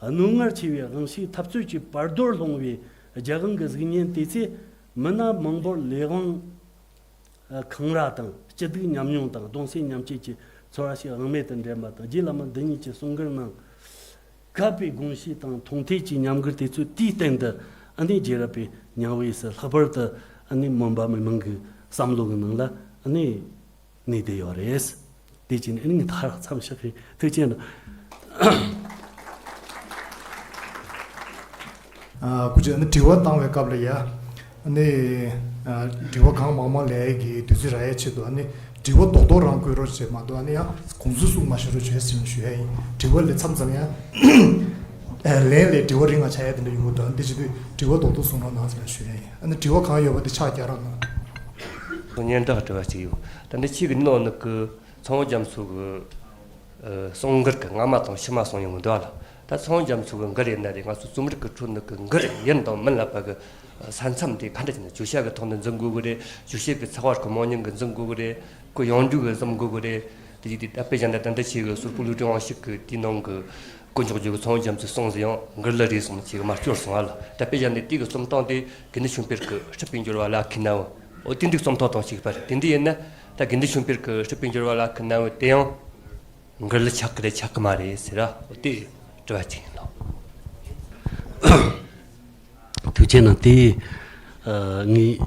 རྣོ་ངར་ཆེ་བའི་དབང་ཤུགས་འཐབ་རྩོད་ཀྱི་བར་དོར་སློང་བའི་རྒྱལ་དབང་གི་གཟུགས་བརྙན་དེ་ཚོས་མི་སྣ་མང་པོར་ལས་དབང་འཁང་ར་དང་སྐྱིད་སྡུག་མཉམ་མྱོང་དང་གདུང་སེམས་མཉམ་སྐྱེད་ཀྱི་ཚོར་བ་ཞིག་དབང་མེད་དུ་འདྲེན་པ་དང་། རྗེ་བླ་མ་འདི་ཉིད་ཀྱི་གསུང་མགུར་ནང་དགའ་བའི་དགོངས་གཞི་དང་མཐོང་ཐོས་ཀྱི་ཉམས་མགུར་དེ་ཚོ་དེའི་སྟེང་དུ་ཨ་ནི་རྗེས་རབས་པའི་ཉམས་དབྱེ་སུ། ལྷག་པར་དུ་ཨ་ནི་མོན་པ་མི་མང་གི་བསམ་བློ་གི་ནང་ལ་ཨ་ནི་གནས་བསྡད་ཡོད་རེད། དེ་བྱས་ནས་ཨ་ནི་ངས་ད་མཚམས་བཞག་གི། ཐུགས་རྗེ་གནང་། ཨ། སྐུ་མཁྱེན། ཨ་ནི་དྲི་བ་བཏང་བའི་སྐབས་ལ་ཡ། ཨ་ནི། ཨ། དྲི་བ་གང་མང་མང་ལས་ཀྱི་དུས་ཚོད་རག་ཡའི་ཆེད་དུ། ཨ་ནི་དྲི་བ་རྡོག་རྡོག་རང་བཀོད་རོགས་བྱེད་མ་གཏོགས། ཨ་ནི་ཡང་དགོངས་ཚུལ་གསུངས་མ་ཤོར་རོགས་བྱེད་ཟེར་ནས་ཞུ་ཡ་ཡིན། དྲི་བ་ལས་མཚམས་ཙམ་ཡ། ལན་ལས་དྲི་བ་རིང་བ་ཆགས་ཡ་དེ་འདྲ་ཡོང་གི་འདུག་འདི་བྱེད་དུས་དྲི་བ་རྡོག་རྡོག་གསུང་རོགས་གནང་ཟེར་ནས་ཞུ་ཡ་ཡིན། ཨ་ནི་དྲི་བ་གང་ཡོད་པ་དེ་ཕྱག་རྒྱག་རོགས་གནང་། སྙན་གྲགས་དྲི་བ་གཅིག་ཡོད། ད་འདི་ཁྱེད་ཀྱི་ནང་ནི་གི་ཚངས་དབྱངས་རྒྱ་མཚོ་གི་ཨ་གསུང་མགུར་གི་སྔ་མ་དང་ཕྱི་མ་གསུང་ཡོང་གི་འདུག་ཨ་ལ། ད་ཚངས་དབྱངས་རྒྱ་མཚོ་གི་མགུར་ཡིན་ན་རེད། ང་ཚོ་རྩོམ་རིག་གི་ཁྲོད་ནི་གི་མགུར་ཡིན་དང་མིན་ལ་བབ་གི་ས་མཚམས་དེ་ག་འདྲ་ཅིག་ན་བརྗོད་བྱ་གི་ཐོག་ནས་འཛིན་དགོས་གི་རེད། བརྗོད་བྱེད་ཀྱི་ཚེག་བར་གི་མང་ཉུང་གི་འཛིན་དགོས་གི་རེད། ཁོ་ཡོངས་གྲོལ་གི་བཟུང་དགོས་གི་རེད། དེ་ཡིག་དེ་ད་དཔེ་བཞག་ན་ད་ལྟ་ཆེ་གི་ཟུར་པོ་ལུས་ཀྲེང་དབང་ཕྱུག་གི་དེའི་ནང་གི་དཀོན་མཆོག་རྒྱལ་པོ་ཚངས་དབྱངས་རྒྱ་མཚོའི་གསུང་ཟིན་ཡང་མགུར་ལ་རེད་གསུངས། ཆེ་གི་མ་སྐྱོར་སོང་ཨ་ལ། ད་དཔེ་བཞག་ན་དེ་གི་རྩོམ་སྟངས་དེ་དགེ་འདུན་ཆོས་འཕེལ་གི་སྲིད་པའི་འབྱོར་བ་ལ་ཁི་ན་བོ། འོ་དེ་འདྲའི་རྩོམ་སྟངས་དང་གཅིག་པ་རེད། དེ་འདྲ་ཡིན་ན་ད་དགེ་འདུན་ཆོས་འཕེལ་གི་སྲིད་པའི་འབྱོར་བ་ལ་ཁི་ན་བོ་དེ་ཡང་མགུར་ལ་ཆགས་ཀི་རེད་ཆགས་ཀི་མ་རེད་ཟེར་ར། འོ་དེ་དྲི་བ་གཅིག་ཡིན་ལོ། ཐུགས་རྗེ་གནང་། དེ་ཨ་ངས་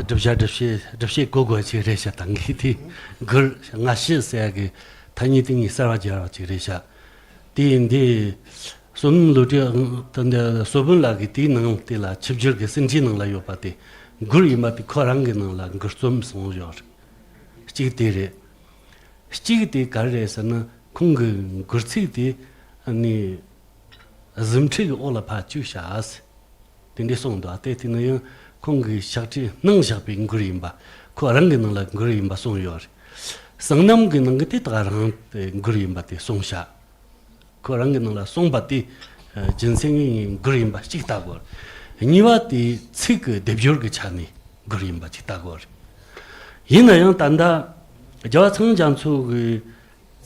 སྒྲུབ་བྱ་སྒྲུབ་བྱེད་སྒྲུབ་བྱེད་གོ་དགོས་ཅིག་རེད་ཤག་ད་ངས་དེ་མགུར་སྔ་ཕྱི་ཟེར་ཡ་གི་ཐ་སྙད་དེ་ངས་གསར་བ་སྦྱར་བ་ཅིག་རེད་ཤག་དེ་ཡིན་དེ་བསོད་ནམས་བློ་གྲོས་ཨང་ད་འདི་བསོད་བོན་ལགས་ཀྱི་དེའི་ནང་དེ་ལ་ཆིབས་བསྒྱུར་གྱི་ཟིན་བྲིས་ནང་ལ་ཡོད་པ་དེ་མགུར་ཡིན་པ་དེ་ཁོ་རང་གི་ནང་ལ་མགུར་རྩོམ་གསུངས་ཡོད་རེད། གཅིག་དེ་རེད། གཅིག་དེ་ག་རེ་རེད་ཟེར་ན་ཁོང་གི་མགུར་ཚིག་དེ་ཨ་ནི་གཟིམ་ཁྲི་གི་འོག་ལ་ཕར་བཅུག་བཞག་ཟེར། དེ་འདྲའི་གསུངས་འདུག་དེ་དེ་ནི་ཡང་ཁོང་གི་ཕྱག་བྲིས་གནང་བཞག་པའི་མགུར་ཡིན་པ། ཁོ་རང་གི་ནང་ལ་མགུར་ཡིན་པ་གསུངས་ཡོད་རེད། གསང་རྣམ་གི་ནང་གི་དེ་དག་རང་དེ་མགུར་ཡིན་པ་དེ་གསུངས་བཞག་ཁོ་རང་གི་ནང་ལ་གསུངས་པ་དེ་རྒྱུ་མཚན་ངའི་མགུར་ཡིན་པ་གཅིག་ལྟ་དགོས་རེད། གཉིས་པ་དེ་ཚིག་གི་སྡེབ་སྦྱོར་གྱི་ཆ་ནས་མགུར་ཡིན་པ་གཅིག་ལྟ་དགོས་རེད། ཡིན་ན་ཡང་ད་ལྟ་རྒྱལ་བ་ཚངས་དབྱངས་རྒྱ་མཚོ་གི་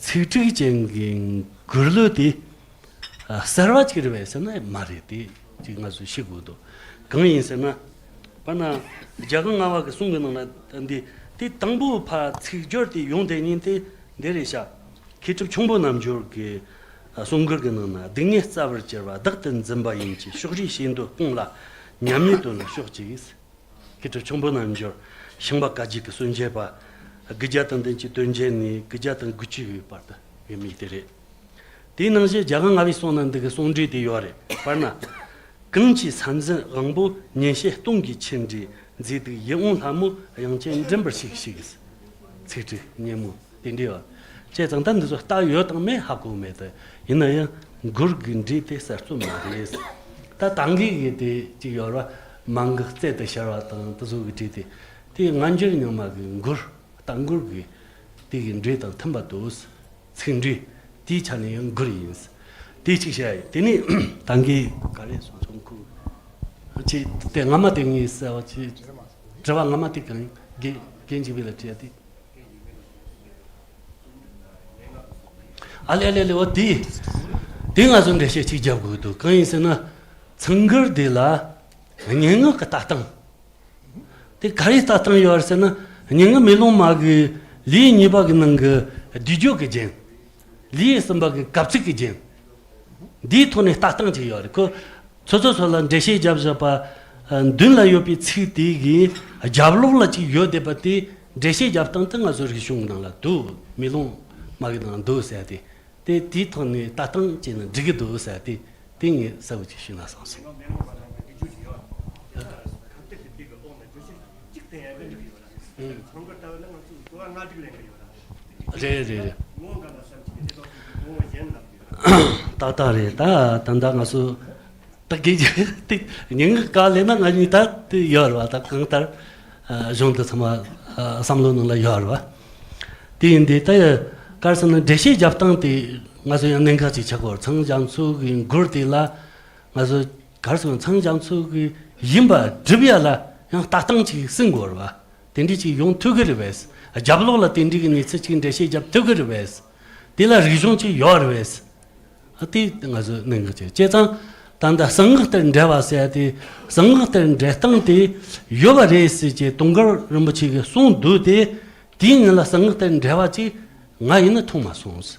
ཚིག་ཀྲིག་ཅན་གྱི་མགུར་གླུ་དེ་ཨ་གསར་བ་ཅིག་རེད་པས་ཟེར་ན་མ་རེད། དེ་ཅིག་ང་ཚོས་ཤེས་དགོས་འདུག་གང་ཡིན་ཟེར་ན། དཔེར་ན་རྒྱལ་དབང་ལྔ་པ་གི་གསུང་གི་ནང་ན་འདི་དེ་དང་པོ་ཕར་ཚིག་སྦྱོར་དེ་ཡོང་དེ་ཉིན་དེ་འདི་རེད་ཤག་མཁས་གྲུབ་ཁྱུང་པོ་རྣལ་འབྱོར་གྱི་ཨ་གསུང་མགུར་གྱི་ནང་ན། སྡུག་བསྔལ་རྩ་བར་གྱུར་པ་བདག་ཏུ་འཛིན་པ་ཡིན་གྱི། ཕྱོགས་རིས་ཤེས་འདོད་སྤོང་ལ་ཉམས་ཉེས་དོན་ལ་ཕྱོགས་གཅིག་མཁས་གྲུབ་ཁྱུང་པོ་རྣལ་འབྱོར་ཤིང་པ་བཀའ་བརྒྱུད་ཀྱི་སྲོལ་འབྱེད་པ། དགུ་བརྒྱ་དང་བདུན་ཅུ་དོན་བརྒྱད་ནས་དགུ་བརྒྱ་དང་དགུ་བཅུ་ཡི་བར་དུ་ཡོད་མི་དེ་རེད། དེའི་ནང་བཞིན་རྒྱལ་དབང་ལྔ་པའི་གསུང་ན་འདི་གི་གསུང་འགྲོས་དེ་ཡོད་རེད། དཔེར་ན། གང་གི་ས་འཛིན་དབང་པོ་ཉིན་ཤས་སྟོང་གི་ཆུ་འདྲའི་མཛེས་སྡུག་ཡིད་འོང་ལྷ་མོ་དབྱངས་ཅན་མགྲིན་པར་ཞུགས་ཤིག་ཚིག་ཀྲིག་སྙན་མོ་དེ་འདྲའི་བ། བྱས་ཙང་ད་འདི་ཚོ་རྟགས་ཡོད་དང་མེད་ཧ་གོ་མེད་དེ། ཡིན་ན་ཡང་མགུར་གྱི་འགྲོས་དེ་གསར་རྩོམ་མ་རེད། ད་ད་གིན་གྱི་དེ་གཅིག་ཡོད་ར། མ་འགག་རྩལ་དུ་ཤར་བ་དང་དེ་ཚོ་གི་འགྲོས་དེ། དེ་སྔ་འགྱུར་རྙིང་མ་གི་མགུར། རྟ་མགུར་གྱི་དེ་གི་འགྲོས་དང་མཐུན་པ་འདུག་ཚིག་འགྲོས་དེའི་ཆ་ནས་ཡང་མགུར་ཡིན། དེ་གཅིག་བཤད་ཡ་ཡིན། དེ་ནས་ད་གིན་ག་རེ་གསུངས་སོང་ཁུ། ཅི་དེ་སྔ་མ་དེ་ངས་གསལ་བ་ཅི་དྲི་བ་སྔ་མ་དེ་གང་ཡིན། རྒན་རྒན་འཇིགས་མེད་ལ་དྲིས་ཡ་དེ། ཨ་ལེ་ཨ་ལེ་ཨ་ལེ། འོ་དེ་དེ་ང་ཚོ་འགྲེལ་བཤད་ཅིག་རྒྱབ་དགོས་འདུག་གང་ཡིན་ཟེར་ན་ཚིག་མགུར་དེ་ལ་སྙན་ངག་གི་ལྟ་སྟངས། དེ་ག་རེ་ལྟ་སྟངས་ཡོད་རེད་ཟེར་ན། སྙན་ངག་མེ་ལོང་མ་གི་ལེའུ་གཉིས་པ་གི་ནང་གི་བསྡུས་བརྗོད་ཀྱི་རྒྱན། ལེའུ་གསུམ་པ་གི་གབ་ཚིག་གི་རྒྱན། འདིའི་ཐོག་ནས་ལྟ་སྟངས་ཅིག་ཡོད་རེད། ཁོ་ཚོ་ཚོ་ཚོ་ལ་འགྲེལ་བཤད་རྒྱབ་བཞག་པ། མདུན་ལ་ཡོད་པའི་ཚིག་དེ་གི་རྒྱབ་ལོགས་ལ་ཅིག་ཡོད་བསྡད་པ་དེ་འགྲེལ་བཤད་རྒྱབ་སྟངས་དེ་ང་ཚོ་རིག་གཞུང་ནང་ལ་འདུག་མེ་ལོང་མ་གི་ནང་འདུག་ཟེར་ཏེ། དེ་དེའི་ཐོག་ནས་ལྟ་སྟངས་བྱས་ན་འགྲིག་གི་འདུག་ཟེར་དེ་དེ་ངས་གསལ་པོ་ཅིག་ཞུས་ན་བསམ་སོང་། རེད་རེད་རེད། ཏག་ཏག་རེད། ད་ད་ལྟ་ང་ཚོ་ད་དགེ་རྒན་དེ་ཉིན་ག་ལས་ན་ང་གཉིས་ད་དེ་ཡོད་རེད་བ། ད་གང་ལྟར་གཞུང་དེ་ཚང་མ་བསམ་བློ་ནང་ལ་ཡོད་རེད་བ། དེ་ཡིན་དུས་ད་ག་རེ་ཟེར་ན་འགྲེལ་བཤད་རྒྱབ་སྟངས་དེ་ང་ཚོ་ཡང་གནད་འགག་ཅིག་ཆགས་ཀྱི་ཡོད་རེད། ཚངས་དབྱངས་རྒྱ་མཚོ་གི་མགུར་དེ་ལ་ང་ཚོ་ག་རེ་ཟེར་ན་ཚངས་དབྱངས་རྒྱ་མཚོ་གི་ཡིན་པ་སྒྲུབ་ཡ་ལ་ཡང་ལྟ་སྟངས་ཅིག་ཟིན་དགོས་རེད་བ། དེ་འདྲ་ཅིག་ཡོང་ཐུབ་ཀྱི་རེད་བས། རྒྱབ་ལོགས་ལ་དེ་འདྲ་གི་གནས་ཚུལ་ཅིག་འགྲེལ་བཤད་རྒྱབ་ཐུབ་ཀྱི་རེད་བས། དེ་ལ་རིག་གཞུང་ཅིག་ཡོད་རེད་བས། ཨ་དེ་ང་ཚོ་གནད་འགག་ཅིག་བྱས་ཙང་། ད་ལྟ་གསང་སྔགས་ལྟར་འགྲེལ་བ་ཟེར་ཡ་དེ། གསང་སྔགས་ལྟར་འགྲེལ་སྟངས་དེ་ཡོད་པ་རེད་ཟེར་གྱི་དུང་དཀར་རིན་པོ་ཆེ་གིས་གསུངས་འདུག་སྟེ། དེའི་སྔོན་ལ་གསང་སྔགས་ལྟར་འགྲེལ་བ་ཅིག་ང་ཡིན་ན་མཐོང་མ་སོང་།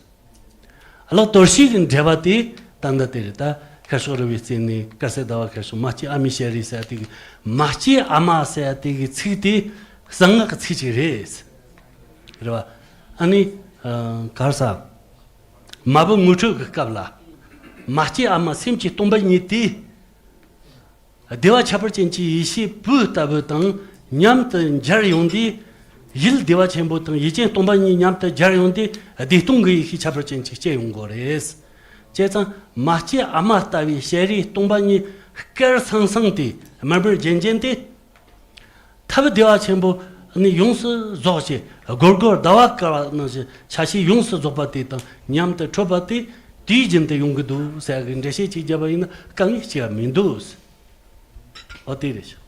ལག་དོར་ཞིག་གི་འགྲེལ་པ་དེ་ད་ལྟ་དེ་རེད། ད་ཤར་ཕྱོགས་རི་བོའི་རྩེ་ནས་དཀར་གསལ་ཟླ་བ་ཤར་ཕྱོགས། མ་སྐྱེས་ཨ་མའི་ཞལ་རས་ཟེར་ཡ་དེ་གི། མ་སྐྱེས་ཨ་མ་ཟེར་ཡ་དེ་གི་ཚིག་དེ་གསང་སྔགས་ཀྱི་ཚིག་ཅིག་རེད། རེད་བ། ཨ་ནི་ག་རེ་ཟ། མ་བུ་ངོ་སྤྲོད་ཀྱི་སྐབས་ལ། མ་སྐྱེས་ཨ་མ་སེམས་ཀྱི་སྟོང་པ་ཉིད་དེ། བདེ་བ་ཁྱད་པར་ཅན་གྱི་ཡེ་ཤེས་བུ་ལྟ་བུ་དང་མཉམ་དུ་མཇལ་ཡོང་དུས། ཡུལ་བདེ་བ་ཆེན་པོ་དང་ཡུལ་ཅན་སྟོང་པ་ཉིད་མཉམ་དུ་མཇལ་ཡོང་དུས། བདེ་སྟོང་གི་ཡེ་ཤེས་ཁྱད་པར་ཅན་ཅིག་སྐྱེ་ཡོང་གི་རེད། བྱས་ཙང་མ་སྐྱེས་ཨ་མ་ལྟ་བུའི་ཞལ་རས་སྟོང་པ་ཉིད་དཀར་སང་སང་དེ་དམར་དམར་རྒྱན་རྒྱན་དེ། ཐབས་བདེ་བ་ཆེན་པོ་ནི་ཡོངས་སུ་རྫོགས་ཤིང་སྒོར་སྒོར་ཟླ་བ་དཀར་བ་ནང་བཞིན་ཆ་ཤས་ཡོངས་སུ་རྫོགས་པ་དེ་དང་མཉམ་དུ་འཕྲོད་པ་དེ་དུས་རྒྱུན་དུ་ཡོང་གི་འདུག་ཟེར་གི་འགྲེལ་བཤད་ཅིག་བརྒྱབ་པ་ཡིན་ན་དཀའ་ངལ་ཅི་ཡང་མི་འདུག། འོ་དེ་རེད་ཤག།